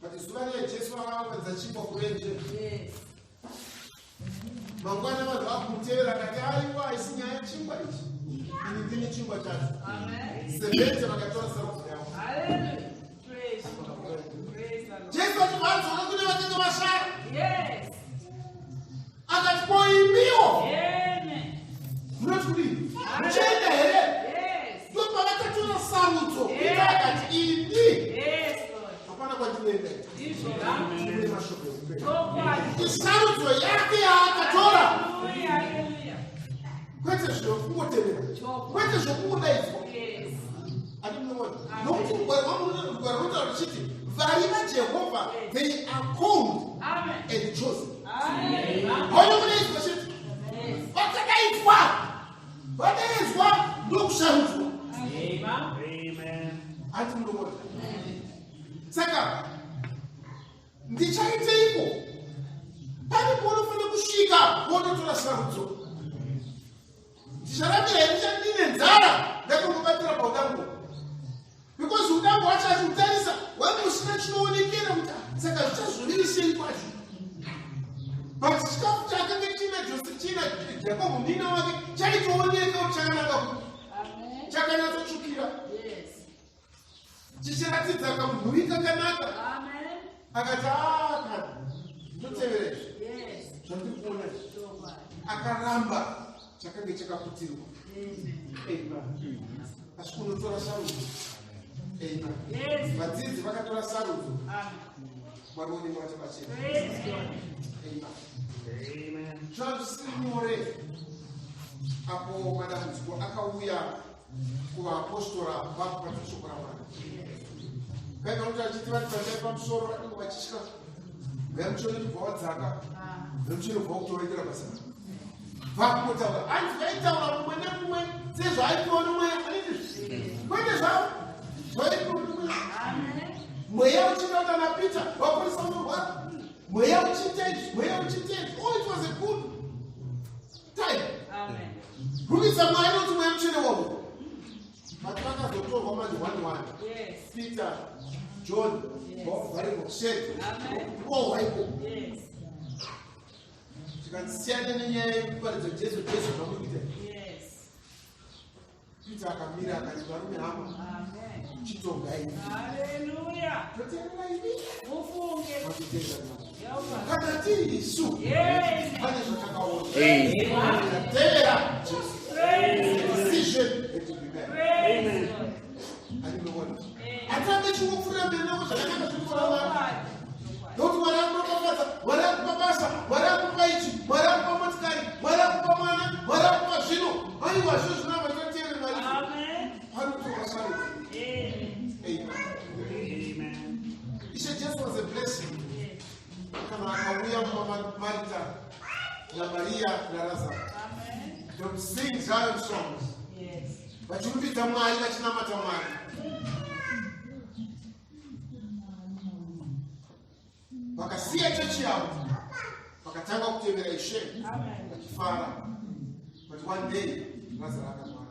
But zuva riya Jesu akavapadza chingwa kurenje, mangwana vanhu vakumutevera, akati, "Aiwa, haisi nyaya yechingwa ichi, ini ndine chingwa chacho." 70 vakatora sarudzo yavo. Hallelujah. Praise God. Praise the Lord. Jesu achibva kune vatenge vashaya, akati, "Ko imiwo munoti kudii? Muchaenda here?" Ndopavakatora sarudzo. Pita akati, "Ini Lord. hapana kwandinoenda." Ndizvo. Ndine mashoko eupenyu. Chokwadi. Isarudzo yake yaakatora, Hallelujah. Hallelujah. kwete zvokungotevera, Chokwadi. kwete zvokungodaidzwa. Ati munoona, nokuti rugwaro rwaro runotaura ruchiti vari vaJehovha, they are called and chosen. Hauna kudaidzwa chete. Vakadaidzwa, vadaidzwa ndokusharudzwa. Ati munoona, saka ndichaiteiko? Pane paunofanira kusvika wototora sarudzo. Ndicharambira here ndine nzara ndakangobatira paudambo? Because udambo wacho achiutarisa wange usina chinoonekera kuti, "Ah, saka zvichazovirisei kwacho?" But chikafu chakange china Jose, china Jakobho munina wake, chaitooneka kuti chakanaka, kuti chakanyatsotsvukira, chichiratidza kamunhuvi kakanaka. Akati, "Ah, kana ndotevera izvi zvandiri kuona izvi." Akaramba chakange chakaputirwa. Amen. Asi kunotora sarudzo. Amen. Vadzidzi vakatora sarudzo. Mwari unenge vachipachena. Praise God. Amen. Zvava zvisiri nyore apo madambudziko akauya kuvaapostora vakuparidza shoko raMwari. Bhaibheri rinoti achiti vari pandai pamusoro, vanenge vachitya, Mweya Mutsvene kubva wadzaka. Mweya Mutsvene kubva wakutovaitira basa, vakungotaura. Hanzi vaitaura mumwe nemumwe sezvaaipiwa nomweya. Aniti kwete zvavo, zvaipiwa nomweya. Mweya uchiita kuti ana Peter vaporesa unorwara, mweya uchiita izvi, mweya uchiita izvi. Oh, it was a good time. Rumbidza Mwari nokuti Mweya Mutsvene wavo. But vakazotorwa manje one one. Peter, John, variko kuseri, rohwa iko. Tikasiyana nenyaya yekuparidza Jesu, Jesu zvamuri kuita. Peter akamira akati, "Varume, hama, chitongai." Hallelujah. Toteerera imi. Mufunge. Matotenda Mwari. Jehovah. Kana tiri isu, pane zvatakaona. Tevera Jesu. Praise God. Decision had to be made. Praise God. Andinoona hatirambe chingopfuurira mberi nako zvakanaka zviri kuona Mwari. Chokwadi. Nokuti Mwari akuropafadza, Mwari akupa basa, Mwari akupa ichi, Mwari akupa motikari, Mwari akupa mwana, Mwari akupa zvino. Aiwa, zvo zvinova toteerera Mwari. Panotorwa sarudzo. Amen. Ishe Jesu was a blessing. Kana akauya Marita naMariya naLazaro, they would sing Zion songs, vachirumbidza Mwari, vachinamata Mwari. Vakasiya chechi yavo, vakatanga kutevera Ishe vachifara. But one day Lazaro akarwara.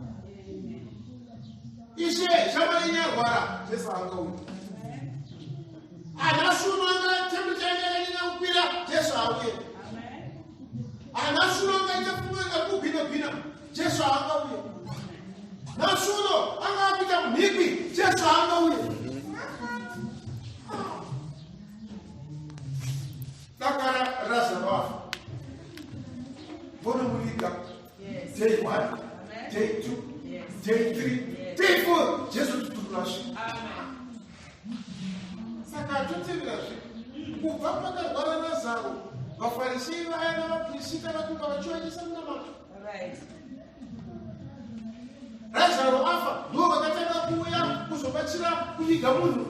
"Ishe, shamwari yenyu yarwara." Jesu haangauyi. Nhasi uno anga temperature yange yakanyanya kukwira, Jesu hauye. Nhasi uno angaita kunga kugwina-gwina, Jesu haangauye. Nhasi uno anga akuita mhikwi, Jesu haangauye. Dakara Lazaro afa, vonomuviga. Day one, day two, day three, day four, Jesu tuturasvi. Saka toteverazve kubva pakarwara Lazaro, vafarisei vaya navapurisita vakunga vachivaisa munamato. Lazaro afa, ndo vakatanga kuuya kuzobatsira kuviga munhu.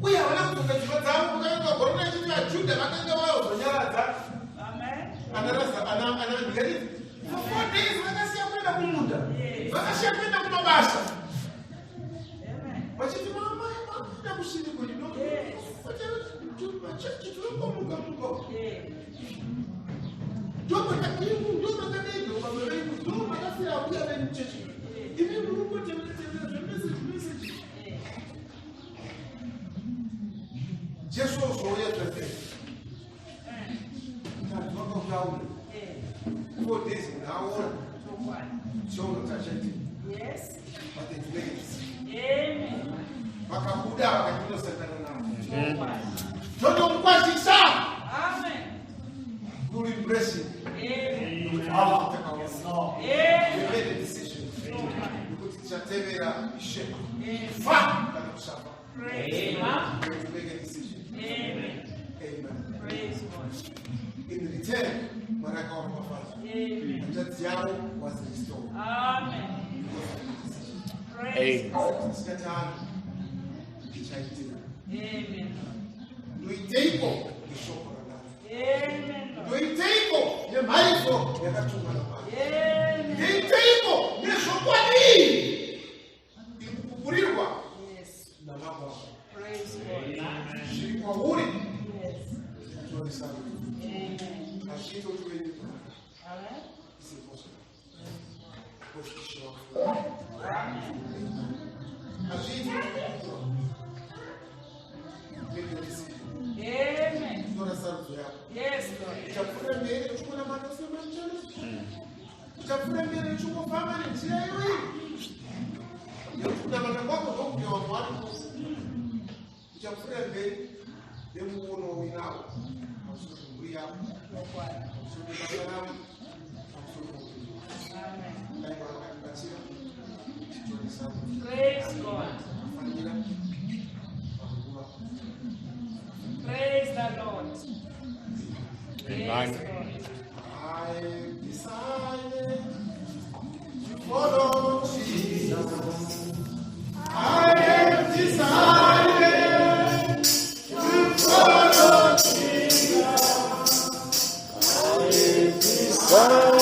Uye havana kudzoka dzimba dzavo. Vakanga gorona ichiti vaJudha vakanga vazonyaradza ana for 4 days vakasiya kuenda kumunda, vakasiya kuenda kumabasa, vachiti, "Mama, makuda kusiriko." Machechi tinongomuka muka. Ndomakadini, ndomakadini, baba venyu, ndomakasiya mbuya venyu chechi. Imi muri kungotevera tevera zvemeseji meseji. Jesu ozouya zvese. Tanzwa kautaura. 4 days munhu aora. Chiona kuti achaitei. But it's late. Vakabuda vakachindosangana navo. Totomukwazisa. We will embrace him. Takaona. We made a decision. Nekuti tichatevera Ishe. Fa kana kusafa. We have to make a decision. Amen. In return, Mwari akawaropafadza. Hanzvadzi yavo was restored. Because of the decision. Tisikatani ndichaitei. Ndoiteiko neshoko rangu? Ndoiteiko nemharidzo yakatumwa naMwari? Ndoiteiko nezvokwadi iri kupupurirwa namagwaro? Zviri kwauri kutore sarudzo. Hazviiti kuti uve nenyika. It's impossible. Because Ishe wako. Hazviiti kuti uve Make your decision. Tora sarudzo yako. Uchapfuura mberi uchingonamata semanchana, uchapfuura mberi uchingofamba nenzira iyoyi nekuti kunamata kwako ndokunge vamwe varipo. Uchapfuura mberi nemuono uinawo pamusoro pemhuri yako, pamusoro pebasa rako, pamusoro poupenyu. Dai Mwari vakatibatsira titore sarudzo Praise God. akafanira panguva. Praise the Lord. Yes, Lord. I decided to follow Jesus. I have decided to follow Jesus. Decided.